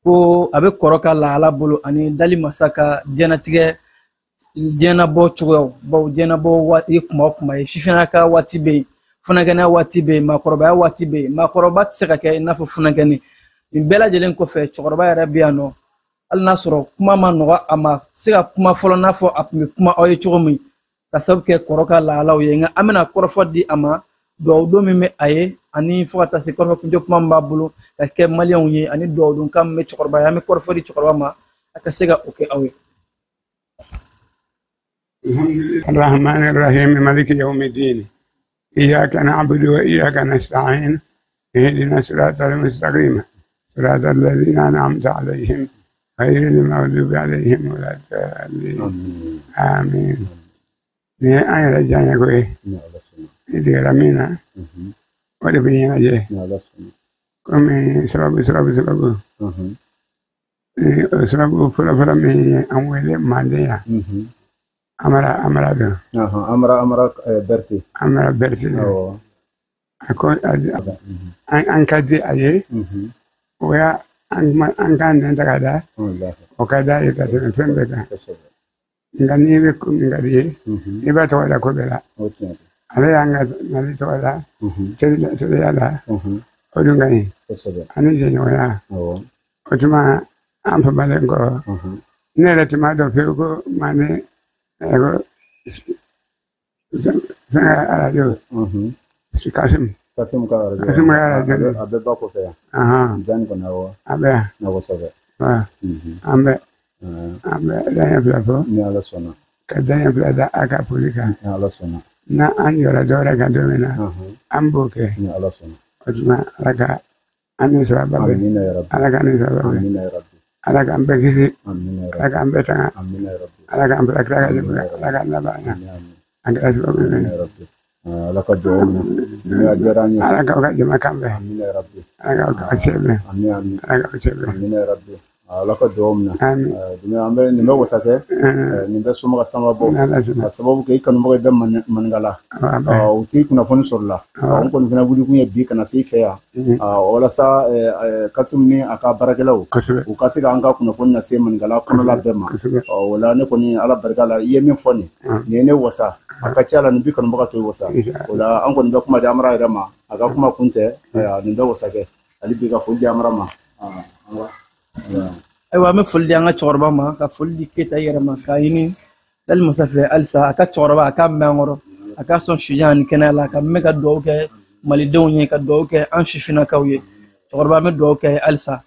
F: ko a bɛ kɔrɔ ka lahala bolo ani dali masa ka diɲɛnatigɛ diɲɛnabɔ cogoyaw, bawo diɲɛnabɔ ye kuma o kuma ye, sifinnaka ka waati bɛ yen, funankɛninya waati bɛ yen, maakɔrɔbaya waati bɛ yen. Maakɔrɔba tɛ se ka kɛ i n'a fɔ funankɛni. Nin bɛɛ lajɛlen kɔfɛ, cɛkɔrɔba yɛrɛ bɛ yan nɔ, hali n'a sɔrɔ kuma ma nɔgɔ a ma, se ka kuma fɔlɔ n'a fɔ a tun bɛ kuma aw ye cogo min, ka sababu kɛ kɔrɔ ka lahalaw ye. Nka an bɛna kɔrɔfɔ di a ma, duwawu don min bɛ a ye, ani fo ka taa se kɔrɔfɔ kuncɛ kuma min b'a bolo ka kɛ Maliyɛnw ye, ani duwawu don kan min bɛ cɛkɔrɔba ye. An bɛ kɔrɔfɔ di cɛkɔrɔba ma, a ka se ka o kɛ aw ye.
H: الرحمن الرحيم مالك يوم الدين إياك نعبد وإياك نستعين اهدنا الصراط المستقيم صراط الذين أنعمت عليهم غير المغضوب عليهم ولا الضالين آمين. Ni an yɛrɛ diya ko ye, ni degera min na, o de bɛ ɲɛnajɛ komi sababu sababu sababu ni o sababu fɔlɔfɔlɔ min ye an wele Manden yan, Amara Amara don.
G: Amara Amara Berete.
H: Amara Berete don. A ko an ka di a ye, o y'a an k'an nɛn ta ka da, o ka d'a ye ka tɛmɛ fɛn bɛɛ kan. Nka n'i bɛ ko min ka di ye, i b'a tɔgɔ da ko bɛɛ la. Ale y'an ka Mali tɔgɔ da teriya la, o dun ka ɲi ani jɛɲɔgɔnya. O tuma an famalen kɔrɔ, ne yɛrɛ tun b'a dɔn fewu ko Manden ko fɛn ka arajo Kasim.
G: Kasim ka arajo.
H: Kasim ka arajo.
G: A bɛ ba kɔfɛ yan. Jani kɔni, awɔ.
H: A bɛ yan.
G: Kosɛbɛ.
H: An bɛ an bɛ daɲɛ 2 fɔ.
G: Ni Ala sɔnna.
H: Ka daɲɛ 2 da a ka foli kan.
G: Ni Ala sɔnna.
H: N'an jɔra dɔ wɛrɛ kan don min na, an b'o kɛ.
G: Ni Ala sɔnna.
H: O tuma Ala ka an ni sababa bɛn.
G: Amina ya Rabbi.
H: Ala k'an ni sababa bɛn.
G: Amina ya Rabbi.
H: Ala k'an bɛɛ kisi.
G: Amina ya Rabbi.
H: Ala k'an bɛɛ tanga.
G: Amina ya Rabbi.
H: Ala k'an bila kira ka jɛkulu, Ala k'an laban ɲɛ. An kɛra sababu ye.
G: Amina ya Rabbi. Ala ka duwawu minɛ. Ni a diyara an ye.
H: Ala k'aw ka jama kan bɛn.
G: Amina ya Rabbi.
H: Ala k'aw ka cɛ bɛn.
G: Amin amin.
H: Ala k'aw cɛ bɛn.
G: Amina ya Rabbi. Ala ka duwawu minɛ.
H: Amin.
G: An bɛ nin bɛ wasa kɛ, nin bɛ somɔgɔ sama bɔ, ka sababu kɛ i kanubagaw bɛ Maninkala, u t'i kunnafoni sɔrɔ la. N kɔni fana wuli kun ye bi ka na se i fɛ yan, walasa Kasim ni a ka baarakɛlaw u ka se k'an ka kunnafoni lase Maninkala kɔnɔla bɛɛ ma. O la ne kɔni, Ala barika la, i ye min fɔ nin ye ne wasa. A ka ca la, nin bi kanubaga to i wasa. O la an kɔni bɛ kuma di Amara yɛrɛ ma, a ka kuma kun tɛ nin bɛ wasa kɛ. Hali bi ka foli di Amara ma.
F: Ayiwa, an bɛ foli di an ka cɛkɔrɔba ma, ka foli di Keyita yɛrɛ ma, k'a ɲini dali masa fɛ halisa a ka cɛkɔrɔba a k'a mɛn an kɔrɔ, a k'a sɔn sijan ani kɛnɛya la, ka mɛn ka dugawu kɛ Malidenw ye, ka dugawu kɛ an sifinnakaw ye. Cɛkɔrɔba, an bɛ dugawu kɛ ye halisa,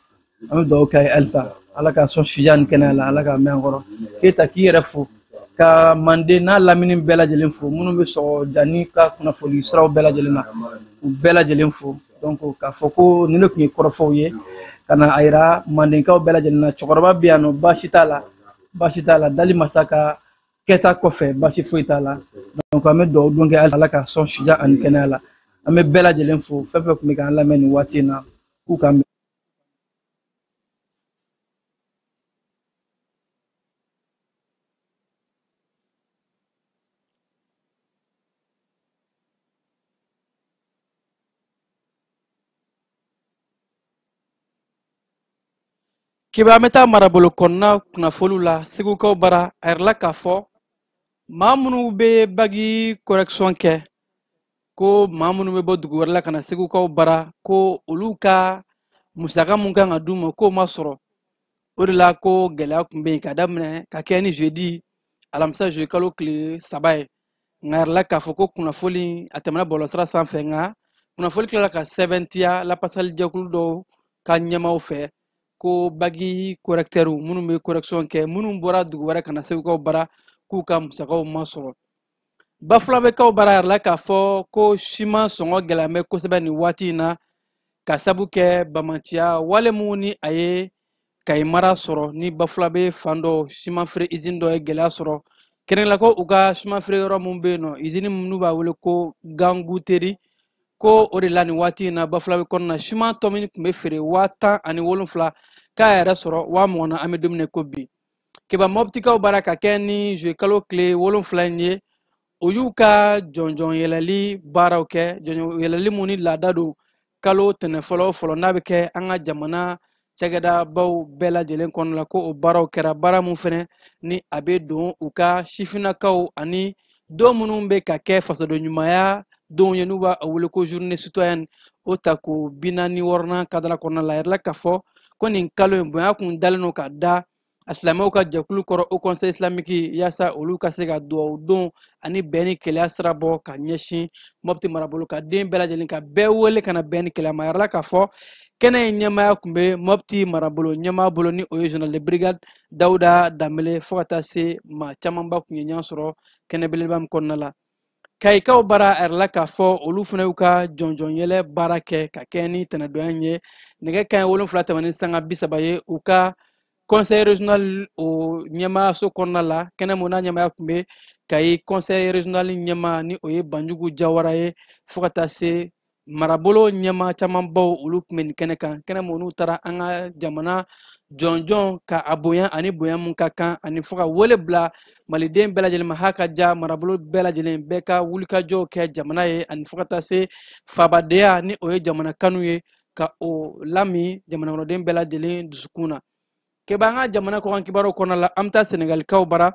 F: an bɛ dugawu kɛ ye halisa, Ala k'a sɔn sijan ani kɛnɛya la, Ala k'a mɛn an kɔrɔ. Keyita, k'i yɛrɛ fo, ka Manden n'a lamini bɛɛ lajɛlen fo, minnu bɛ sɔgɔ Jani ka kunnafoni siraw bɛɛ lajɛlen na, u bɛɛ lajɛlen fo. Donc k'a fɔ ko nin de tun ye kɔrɔfɔw ye ka na a yira Mandenkaw bɛɛ lajɛlen na. Cɛkɔrɔba bɛ yan nɔ, baasi t'a la, baasi t'a la. Dali masa ka kɛta kɔfɛ, baasi foyi t'a la. Donc an bɛ dugawu don kɛ, Ala ka sɔn sijan ani kɛnɛya la. An bɛ bɛɛ lajɛlen fo, fɛn fɛn tun bɛ k'an lamɛn nin waati in na, k'u k'an bɛn. Kiba, an bɛ taa marabolo kɔnɔna kunnafoniw la. Segukaw bara, a yirala k'a fɔ maa minnu bɛ bagi correction kɛ, ko maa minnu bɛ bɔ dugu wɛrɛ la ka na Segukaw bara, ko olu ka musaka mun kan ka d'u ma, k'o ma sɔrɔ. O de la ko gɛlɛya tun bɛ yen ka daminɛ ka kɛ ni jeudi alamisa juillet kalo tile 3 ye. Nka a yirala k'a fɔ ko kunnafoni a tɛmɛna bɔlɔlɔsira sanfɛ, nka kunnafoni tilala ka sɛbɛntiya lapasalijɛkulu dɔw ka ɲɛmaaw fɛ, ko bagi correcteur minnu bɛ correction kɛ, minnu bɔra dugu wɛrɛ ka na Segukaw bara, k'u ka musakaw masɔrɔ. Bafulabɛkaw bara a yirala k'a fɔ ko siman sɔngɔ gɛlɛyalen bɛ kosɛbɛ nin waati in na ka sabu kɛ bamanciya wale mun ni a ye Kayi mara sɔrɔ ni Bafulabe fan dɔ siman feere izini dɔ ye gɛlɛya sɔrɔ, kɛrɛnkɛrɛnnenya la ko u ka siman feere yɔrɔ mun bɛ yen nɔ, izini min n'u b'a wele ko Ganguteri, ko o de la nin waati in na Bafulabe kɔnɔna siman tɔ min tun bɛ feere 17,000 k'a yɛrɛ sɔrɔ 20,000 na an bɛ don min na ko bi. Keba Mɔptikaw bara ka kɛ ni zuwe kalo tile 7 in ye, o y'u ka jɔnjɔn yɛlɛli baaraw kɛ, jɔnjɔn yɛlɛli mun ni laada don kalo tɛnɛ fɔlɔ o fɔlɔ n'a bɛ kɛ an ka jamana cakɛdabaw bɛɛ lajɛlen kɔnɔ la, ko o baaraw kɛra baara mun fɛnɛ ni a bɛ don u ka sifinnakaw ani don minnu bɛ ka kɛ fasoden ɲumanya donw ye n'u b'a wele ko journée citoyenne, o ta ko 46nan kadara kɔnɔna la. A yirala k'a fɔ ko nin kalo in bonya kun dalen don ka da a silamɛw ka jɛkulu kɔrɔ Haut Conseil islamique, yaasa olu ka se ka duwawu don ani bɛn ni kelenya sira bɔ ka ɲɛsin Mɔpti marabolo ka den bɛɛ lajɛlen ka bɛɛ wele ka na bɛn ni kelenya ma. A yirala k'a fɔ kɛnɛ in ɲɛmaaya tun bɛ Mɔpti marabolo ɲɛmaa bolo ni o ye général de brigade Dawuda Danbele, fo ka taa se maa camanba tun ye ɲɔgɔn sɔrɔ kɛnɛ belebeleba min kɔnɔna la. Kayikaw bara a yirala k'a fɔ olu fana y'u ka jɔnjɔn yɛlɛ baara kɛ ka kɛ ni tɛnɛdonya in ye nɛgɛ kanɲɛ 7 tɛmɛnen sanga 30 ye u ka conseil régional o ɲɛmaayaso kɔnɔna la, kɛnɛ mun n'a ɲɛmaaya tun bɛ Kayi conseil régional ɲɛmaa ni o ye Banjugu Jawara ye, fo ka taa se marabolo ɲɛmaa camanbaw olu tun bɛ nin kɛnɛ kan, kɛnɛ mun n'u taara an ka jamana jɔnjɔn ka a bonya ani bonya mun ka kan, ani fo ka wele bila maliden bɛɛ lajɛlen ma, ha ka ja marabolo bɛɛ lajɛlen bɛɛ ka wulikajɔw kɛ jamana ye, ani fo ka taa se fabadenya ni o ye jamana kanu ye ka o lami jamana kɔnɔden bɛɛ lajɛlen dusukun na. Keba an ka jamana kɔkan kibaruw kɔnɔna la, an bɛ taa Senegalikaw bara.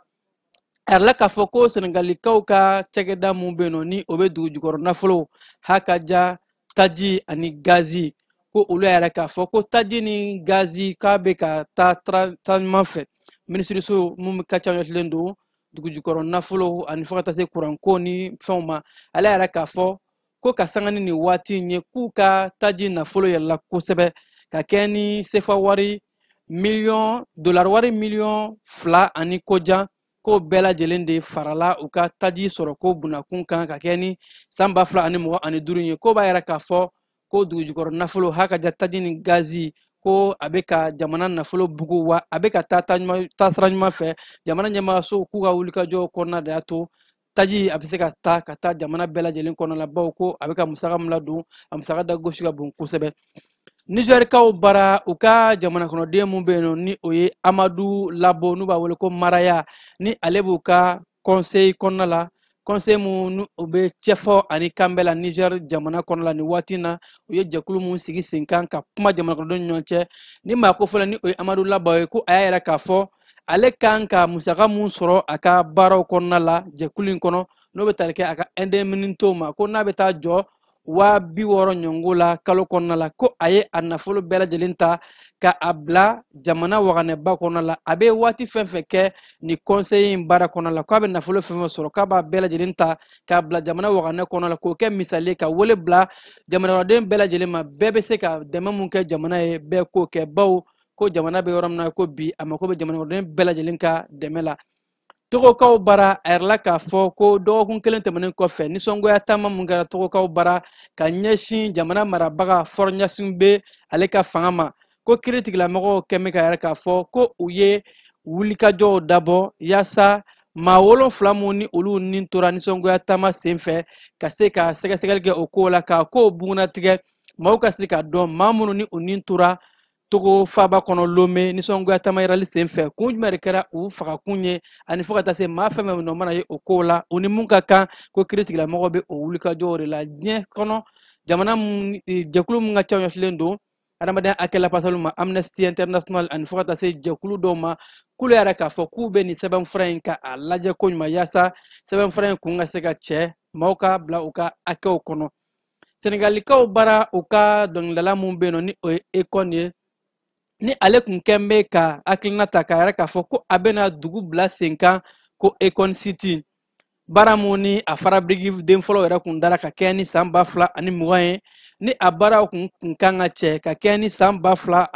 F: A yirala k'a fɔ ko Senegalikaw ka cakɛda mun bɛ yen nɔ ni o bɛ dugu jukɔrɔ nafolo ha ka ja taji ani gazi, ko olu y'a yira k'a fɔ ko taji ni gazi k'a bɛ ka taa taa ɲuman fɛ. Minisiriso mun ka ca ɲɛsilen don dugu jukɔrɔ nafolo ani fo ka taa se kuranko ni fɛnw ma, ale y'a yira k'a fɔ ko ka sanga ni nin waati in ye k'u ka taji nafolo yɛlɛla kosɛbɛ ka kɛ ni sefa wari miliyɔn dolari wari miliyɔn 2 ani kojan, k'o bɛɛ lajɛlen de farala u ka taji sɔrɔ ko bunakun kan ka kɛ ni san 2025 ye. K'o b'a yira k'a fɔ ko dugujukɔrɔ nafolo ha ka ja taji ni gazi ko a bɛ ka jamana nafolo bugu, wa a bɛ ka taa taasira ɲuman fɛ. Jamana ɲɛmaayaso k'u ka wulikajɔ kɔnɔna de y'a to taji a bɛ se ka taa ka taa jamana bɛɛ lajɛlen kɔnɔ la, bawo ko a bɛ ka musaka min ladon a musaka da gosi ka bon kosɛbɛ. Nizɛrikaw bara u ka jamana kɔnɔden mun bɛ yen nɔ ni o ye Amadu Labo n'u b'a wele ko Maraya, ni ale b'u ka conseil kɔnɔna la, conseil mun ni o bɛ cɛfɔ ani kanbɛ la Niger jamana kɔnɔ la nin waati in na, u ye jɛkulu mun sigi sen kan ka kuma jamana kɔnɔdenw ni ɲɔgɔn cɛ. Ni maa ko fɔlɔ ni o ye Amadu Labo ye, ko a y'a yira k'a fɔ ale kan ka musaka mun sɔrɔ a ka baaraw kɔnɔna la jɛkulu in kɔnɔ, n'o bɛ tali kɛ a ka indemnité ma, ko n'a bɛ taa jɔ 60,000 ɲɔngo la kalo kɔnɔna la, ko a ye a nafolo bɛɛ lajɛlen ta ka a bila jamana waganɛba kɔnɔna la. A bɛ waati fɛn fɛn kɛ ni conseil in baara kɔnɔna la, k'a bɛ nafolo fɛn fɛn sɔrɔ, k'a b'a bɛɛ lajɛlen ta k'a bila jamana waganɛ kɔnɔna la, k'o kɛ misali ye ka wele bila jamanakɔnɔden bɛɛ lajɛlen ma, bɛɛ bɛ se ka dɛmɛ mun kɛ jamana ye, bɛɛ k'o kɛ, bawo ko jamana bɛ yɔrɔ min na ko bi a mako bɛ jamanakɔnɔden bɛɛ lajɛlen ka dɛmɛ la. Togokaw bara a yirala k'a fɔ ko dɔgɔkun kelen tɛmɛnen kɔfɛ, nisɔngoya taama mun kɛra Togokaw bara ka ɲɛsin jamana marabaga Faure Gnassingbé ale ka fanga ma, ko kiiritigɛlamɔgɔw kɛn bɛ ka yira k'a fɔ ko u ye wulikajɔw dabɔ yaasa maa 7 mun ni olu ni tora nisɔngoya taama senfɛ ka se ka sɛgɛsɛgɛli kɛ o ko la, k'a ko bugunnatigɛ, maaw ka se ka dɔn maa minnu ni u ni tora Togo faaba kɔnɔ Lome nisɔngoya taama yirali senfɛ, kun jumɛn de kɛra u fagakun ye, ani fo ka taa se maa fɛn fɛn nɔ mana ye o ko la, u ni mun ka kan, ko kiiritigɛlamɔgɔw bɛ o wulikajɔw de la. Diɲɛ kɔnɔ jamana mun, jɛkulu mun ka ca ɲɛsilen don adamadenya hakɛ lafasaliw ma, Amnesty International, ani fo ka taa se jɛkulu dɔw ma, k'olu yɛrɛ k'a fɔ k'u bɛ nin sɛbɛnfura in ka a lajɛ ko ɲuman yaasa sɛbɛnfura in kun ka se ka cɛ maaw ka bila u ka hakɛw kɔnɔ. Senegalikaw bara u ka dɔnkilidala mun bɛ yen nɔ ni o ye Akon ye, ni ale kun kɛn bɛ ka hakilina ta k'a yɛrɛ k'a fɔ ko a bɛna dugu bila sen kan ko Akon City, baara mun ni a farabiriki den fɔlɔ yɛrɛ kun dara ka kɛ ni san 2020 ye, ni a baaraw kun kan ka cɛ ka kɛ ni san 2024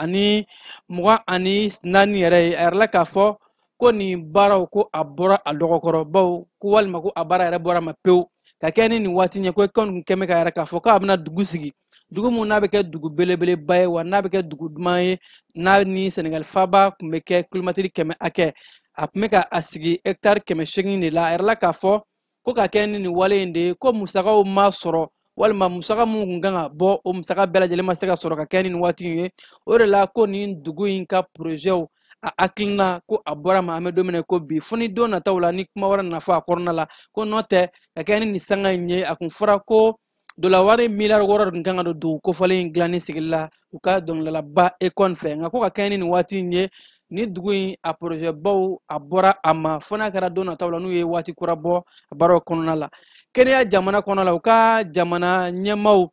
F: yɛrɛ ye. A yirala k'a fɔ Ko nin baaraw ko a bɔra a dɔgɔkɔrɔ, bawo ko walima ko a baara yɛrɛ bɔra ma pewu ka kɛ ni nin waati ɲɛ. Ko Akon kun kɛmɛ ka yɛrɛ k'a fɔ k'a bɛna dugu sigi, dugu mun n'a bɛ kɛ dugu belebeleba ye, wa n'a bɛ kɛ dugu duman ye, n'a ni Senegal faaba tun bɛ kɛ kilomɛtiri 100 hakɛ. A tun bɛ ka a sigi hɛkitari 800 de la. A yɛrɛ la k'a fɔ ko ka kɛ ni nin wale in de ye, ko musakaw ma sɔrɔ, walima musaka mun kun kan ka bɔ, o musaka bɛɛ lajɛlen ma se ka sɔrɔ ka kɛ ni nin waati in ye. O de la ko nin dugu in ka porozɛw a hakilina ko a bɔra ma an bɛ don min na ko bi, fo ni don nataw la ni kuma wɛrɛ nana fɔ a kɔnɔna la. Ko n'o tɛ ka kɛ ni nin sanga in ye, a kun fɔra ko dolawari miliyari 6 de tun kan ka don dugu kofɔlen in dilanni sigili la u ka dɔnkilidalaba Akon fɛ. Nka ko ka kɛ ni nin waati in ye, ni dugu in a porozɛbaw a bɔra a ma, fo n'a kɛra don nataw la n'u ye waati kura bɔ a baaraw kɔnɔna la. Kenya jamana kɔnɔ la, u ka jamana ɲɛmaaw,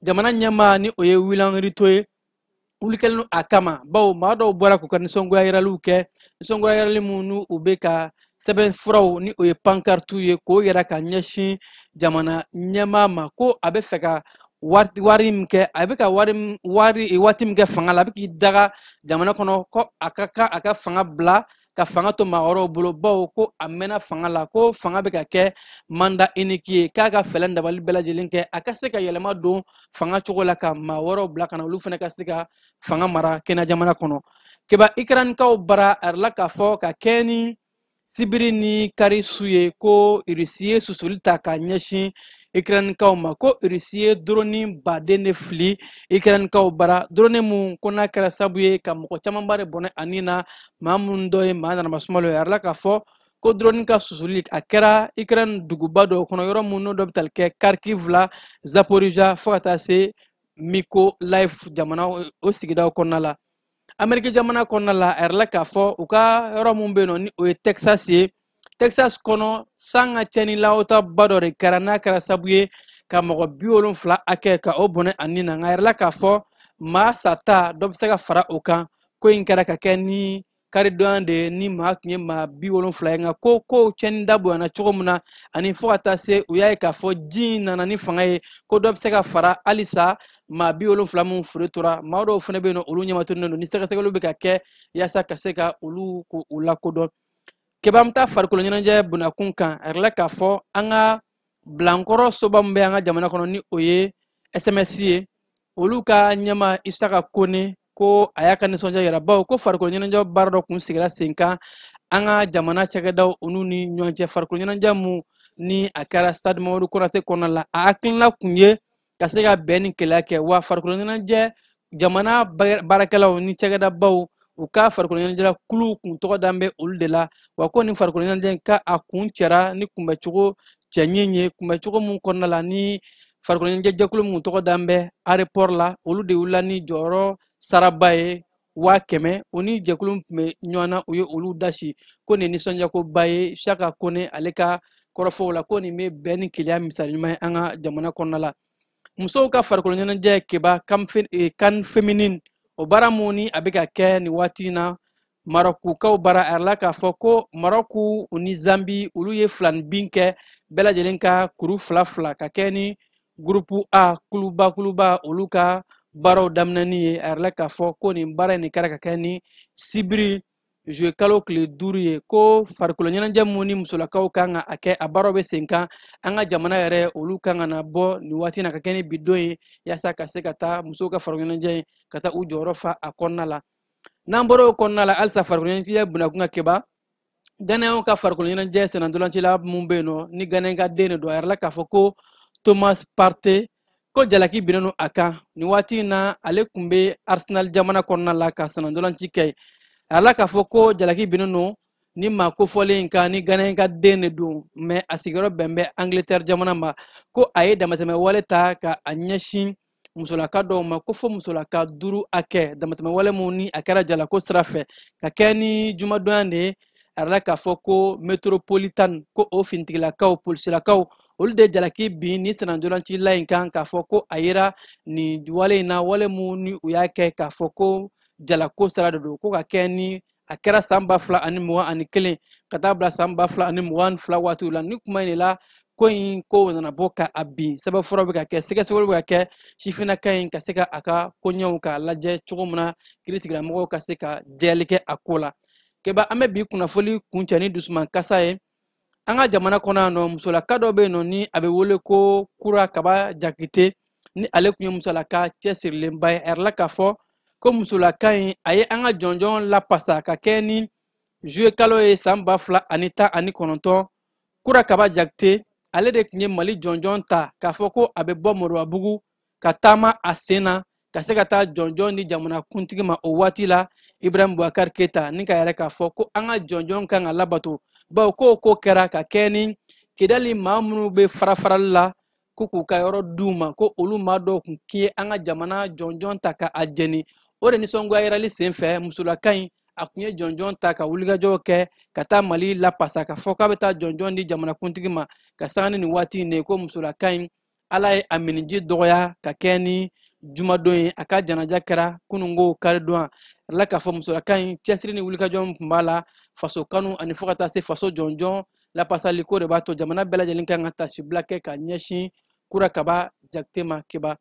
F: jamana ɲɛmaa ni o ye William Ruto ye, wuli kɛlen don a kama, bawo maa dɔw bɔra k'u ka nisɔngoya yiraliw kɛ, nisɔngoya yirali minnu u bɛ ka sɛbɛn furaw ni o ye pankartu ye k'o yira ka ɲɛsin jamana ɲɛmaa ma, ko a bɛ fɛ ka wari min kɛ, a bɛ ka wari, wari, waati min kɛ fanga la, a bɛ k'i daga jamana kɔnɔ, ko a ka kan a ka fanga bila ka fanga to maa wɛrɛw bolo, bawo ko a mɛnna fanga la, ko fanga bɛ ka kɛ mandat unique ye, k'a ka fɛɛrɛ dabali bɛɛ lajɛlen kɛ a ka se ka yɛlɛma don fanga cogo la ka maa wɛrɛw bila ka na olu fana ka se ka fanga mara Kenya jamana kɔnɔ. Keba Ukrainekaw bara a yɛrɛ la k'a fɔ ka kɛ ni sibiri ni kari su ye, ko Irisi ye susuli ta ka ɲɛsin Ukrainekaw ma, ko Irisi ye drone baden de fili Ukrainekaw bara, drone mun ko n'a kɛra sababu ye ka mɔgɔ camanba de bɔnɛ a ni na, maa minnu dɔ ye maa nanama sumalo ye. A yɛrɛ la k'a fɔ ko drone ka susuli a kɛra Ukraine duguba dɔw kɔnɔ, yɔrɔ mun n'o dɔ bɛ tali kɛ Kharkiv la, Zaporizhia fo ka taa se Mykolaiv jamana o sigidaw kɔnɔna la. Ameriki jamana kɔnɔna la, a yɛrɛ la k'a fɔ u ka yɔrɔ mun bɛ yen nɔ ni o ye Texas ye, Texas kɔnɔ san ka cɛnni lawotaba dɔ de kɛra n'a kɛra sababu ye ka mɔgɔ 70 hakɛ ka o bɔnɛ a ni na. Nka a yɛrɛ la k'a fɔ maa sata dɔ bɛ se ka fara o kan. Ko in kɛra ka kɛ ni karidonya de ye ni maa tun ye maa 70 ye. Nka ko cɛnni da bonyana cogo min na, ani fo ka taa se u y'a ye k'a fɔ ji in nana ni fanga ye, ko dɔ bɛ se ka fara halisa maa 70 min fure tora. Maa dɔw fana bɛ yen nɔ, olu ɲɛmatonnen don ni sɛgɛsɛgɛliw bɛ ka kɛ yaasa ka se ka olu k'u lakodɔn. Keba an bɛ taa farikolo ɲɛnajɛ bunakun kan. A yɛrɛ la k'a fɔ an ka bilankɔrɔ soba min bɛ an ka jamana kɔnɔ ni o ye SMS ye, olu ka ɲɛmaa Isaka Kone ko a y'a ka nisɔndiya yira, bawo ko farikolo ɲɛnajɛ baara dɔ kun sigira sen kan an ka jamana cakɛdaw olu ni ɲɔgɔn cɛ. Farikolo ɲɛnajɛ mun ni a kɛra stade Mamadu Konate kɔnɔna la, a hakilina kun ye ka se ka bɛn ni keleya kɛ, wa farikolo ɲɛnajɛ jamana baarakɛlaw ni cakɛdabaw u ka farikolo ɲɛnajɛ kulu kun tɔgɔ dan bɛ olu de la. Wa ko nin farikolo ɲɛnajɛ in ka a kun cɛra ni kunbɛcogo cɛɲi ye, kunbɛcogo mun kɔnɔna la ni farikolo ɲɛnajɛ jɛkulu mun tɔgɔ dan bɛ aéroport la, olu de wulila ni jɔyɔrɔ saraba ye 100,000, o ni jɛkulu min tun bɛ ɲɔgɔn na u ye olu dasi. Ko nin nisɔndiyakoba ye Isaka Kone ale ka kɔrɔfɔw la, ko nin bɛ bɛn ni keleya misali ɲuman ye an ka jamana kɔnɔna la. Musow ka farikolo ɲɛnajɛ Keba CAN féminine, o baara mun ni a bɛ ka kɛ nin waati in na Marɔkukaw bara, a yɛrɛ la k'a fɔ ko Marɔku ni Zambi olu ye filani bin kɛ bɛɛ lajɛlen ka kuru fila fila ka kɛ ni groupe A kuluba kuluba olu ka baaraw daminɛni ye. A yɛrɛ la k'a fɔ ko nin baara in de kɛra ka kɛ ni sibiri juillet kalo tile 5 ye, ko farikolo ɲɛnajɛ mun ni musolakaw kan ka a kɛ a baaraw bɛ sen kan an ka jamana yɛrɛ olu kan ka na bɔ nin waati in na ka kɛ ni bi don ye, yaasa ka se ka taa musow ka farikolo ɲɛnajɛ in ka taa u jɔyɔrɔ fa a kɔnɔna la. N'an bɔra o kɔnɔna la halisa farikolo ɲɛnajɛ bunakun ka Keba, Ghanaienw ka farikolo ɲɛnajɛ sennantolancila mun bɛ yen nɔ ni Ghanaiens ka den de don, a yɛrɛ la k'a fɔ ko Thomas Partey ko jalaki binnen don a kan nin waati in na. Ale tun bɛ Arsenal jamana kɔnɔna la ka sennantolanci kɛ. A yɛrɛ la k'a fɔ ko jalaki binnen don ni maa kofɔlen in kan ni Ghanaiens ka den de don, mais a sigiyɔrɔ bɛn bɛ Angleterre jamana ma, ko a ye damatɛmɛ wale ta ka a ɲɛsin musolaka dɔw ma, ko fo musolaka 5 hakɛ, damatɛmɛ wale mun ni a kɛra jalako sira fɛ ka kɛ ni jumadonya de ye. A yɛrɛ la k'a fɔ ko Metropolitan ko o finitigilakaw polisilakaw olu de jalaki bin ni sennantolancila in kan k'a fɔ ko a yera nin wale in na, wale mun ni u y'a kɛ k'a fɔ ko jalako sira de don, ko ka kɛ ni a kɛra san 2021 ka taa bila san 2022 waatiw la. Ni kuma in de la ko in ko nana bɔ ka a bin, sɛbɛnfura bɛ ka kɛ, sɛgɛsɛgɛliw bɛ ka kɛ sifinnaka in ka se ka a ka koɲɛw k'a lajɛ cogo min na kiiritigɛlamɔgɔw ka se ka jɛyali kɛ a ko la. Keba an bɛ bi kunnafoli kuncɛ ni dusuman kasa ye. An ka jamana kɔnɔ yan nɔ, musolaka dɔ bɛ yen nɔ ni a bɛ wele ko Kura Kaba Jakite, ni ale tun ye musolaka cɛsirilenba ye. A yɛrɛ la k'a fɔ ko musolaka in a ye an ka jɔnjɔn lapasa ka kɛ ni juillet kalo ye san 2019. Kura Kaba Jakite ale de tun ye Mali jɔnjɔn ta k'a fɔ ko a bɛ bɔ Moribabugu ka taama a sen na ka se ka taa jɔnjɔn di jamana kuntigi ma o waati la, Ibrahim Boubacar Keita, ni ka yɛrɛ k'a fɔ ko an ka jɔnjɔn kan ka labato, bawo ko ko kɛra ka kɛ ni Kidali maa minnu bɛ farafarali la ko k'u ka yɔrɔ d'u ma, ko olu maa dɔw tun ye an ka jamana jɔnjɔn ta ka a jɛni. O de nisɔngoya yirali senfɛ, musolaka in a tun ye jɔnjɔn ta ka wulikajɔw kɛ ka taa Mali lapasa ka fɔ k'a bɛ taa jɔnjɔn di jamanakuntigi ma ka sanga ni nin waati in de ye. Ko musolaka in Ala ye a miniji dɔgɔya ka kɛ ni jumadon ye, a ka janaja kɛra kununko karidon. A k'a fɔ musolaka in cɛsiri ni wulikajɔ min tun b'a la, faso kanu ani fo ka taa se faso jɔnjɔn lapasali ko de b'a to jamana bɛɛ lajɛlen kan ka tasibila kɛ ka ɲɛsin Kura Kaba Jakite ma. Keba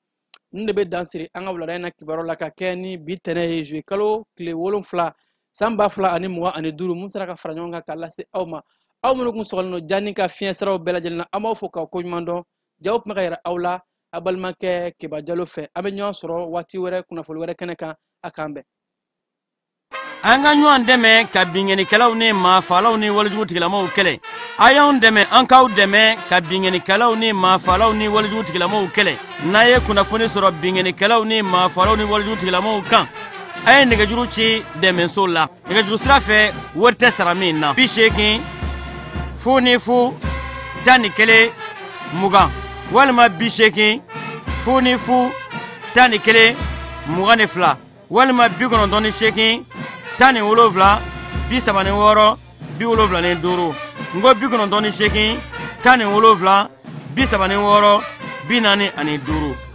F: ninnu de bɛ dan siri an ka wulada in na kibaruyaw la ka kɛ ni bi tɛnɛ ye, juillet kalo tile 7 san 2025, mun sera ka fara ɲɔgɔn kan k'a lase aw ma. Aw minnu kun sɔgɔlen don Jani ka fiɲɛ siraw bɛɛ lajɛlen na, an b'aw fo k'aw koɲuman dɔn. Jaw tun bɛ ka yɛrɛ aw la a balimakɛ Keba Jalo fɛ. An bɛ ɲɔgɔn sɔrɔ waati wɛrɛ kunnafoni wɛrɛ kɛnɛ kan. A k'an bɛn.
I: An ka ɲɔgɔn dɛmɛ ka binkannikɛlaw ni maafaalaw ni walejugu tigilamaw kɛlɛ. A y'anw dɛmɛ, an k'aw dɛmɛ ka binkannikɛlaw ni maafaalaw ni walejugu tigilamaw kɛlɛ. N'a ye kunnafoni sɔrɔ binkannikɛlaw ni maafaalaw ni walejugu tigilamaw kan, a ye nɛgɛjuru ci dɛmɛso la. Nɛgɛjuru sira fɛ, wari tɛ sara min na. 80 0 0 11 20 walima 80 0 0 11 22 walima 98 17 36 75. N ko 98 17 36 45.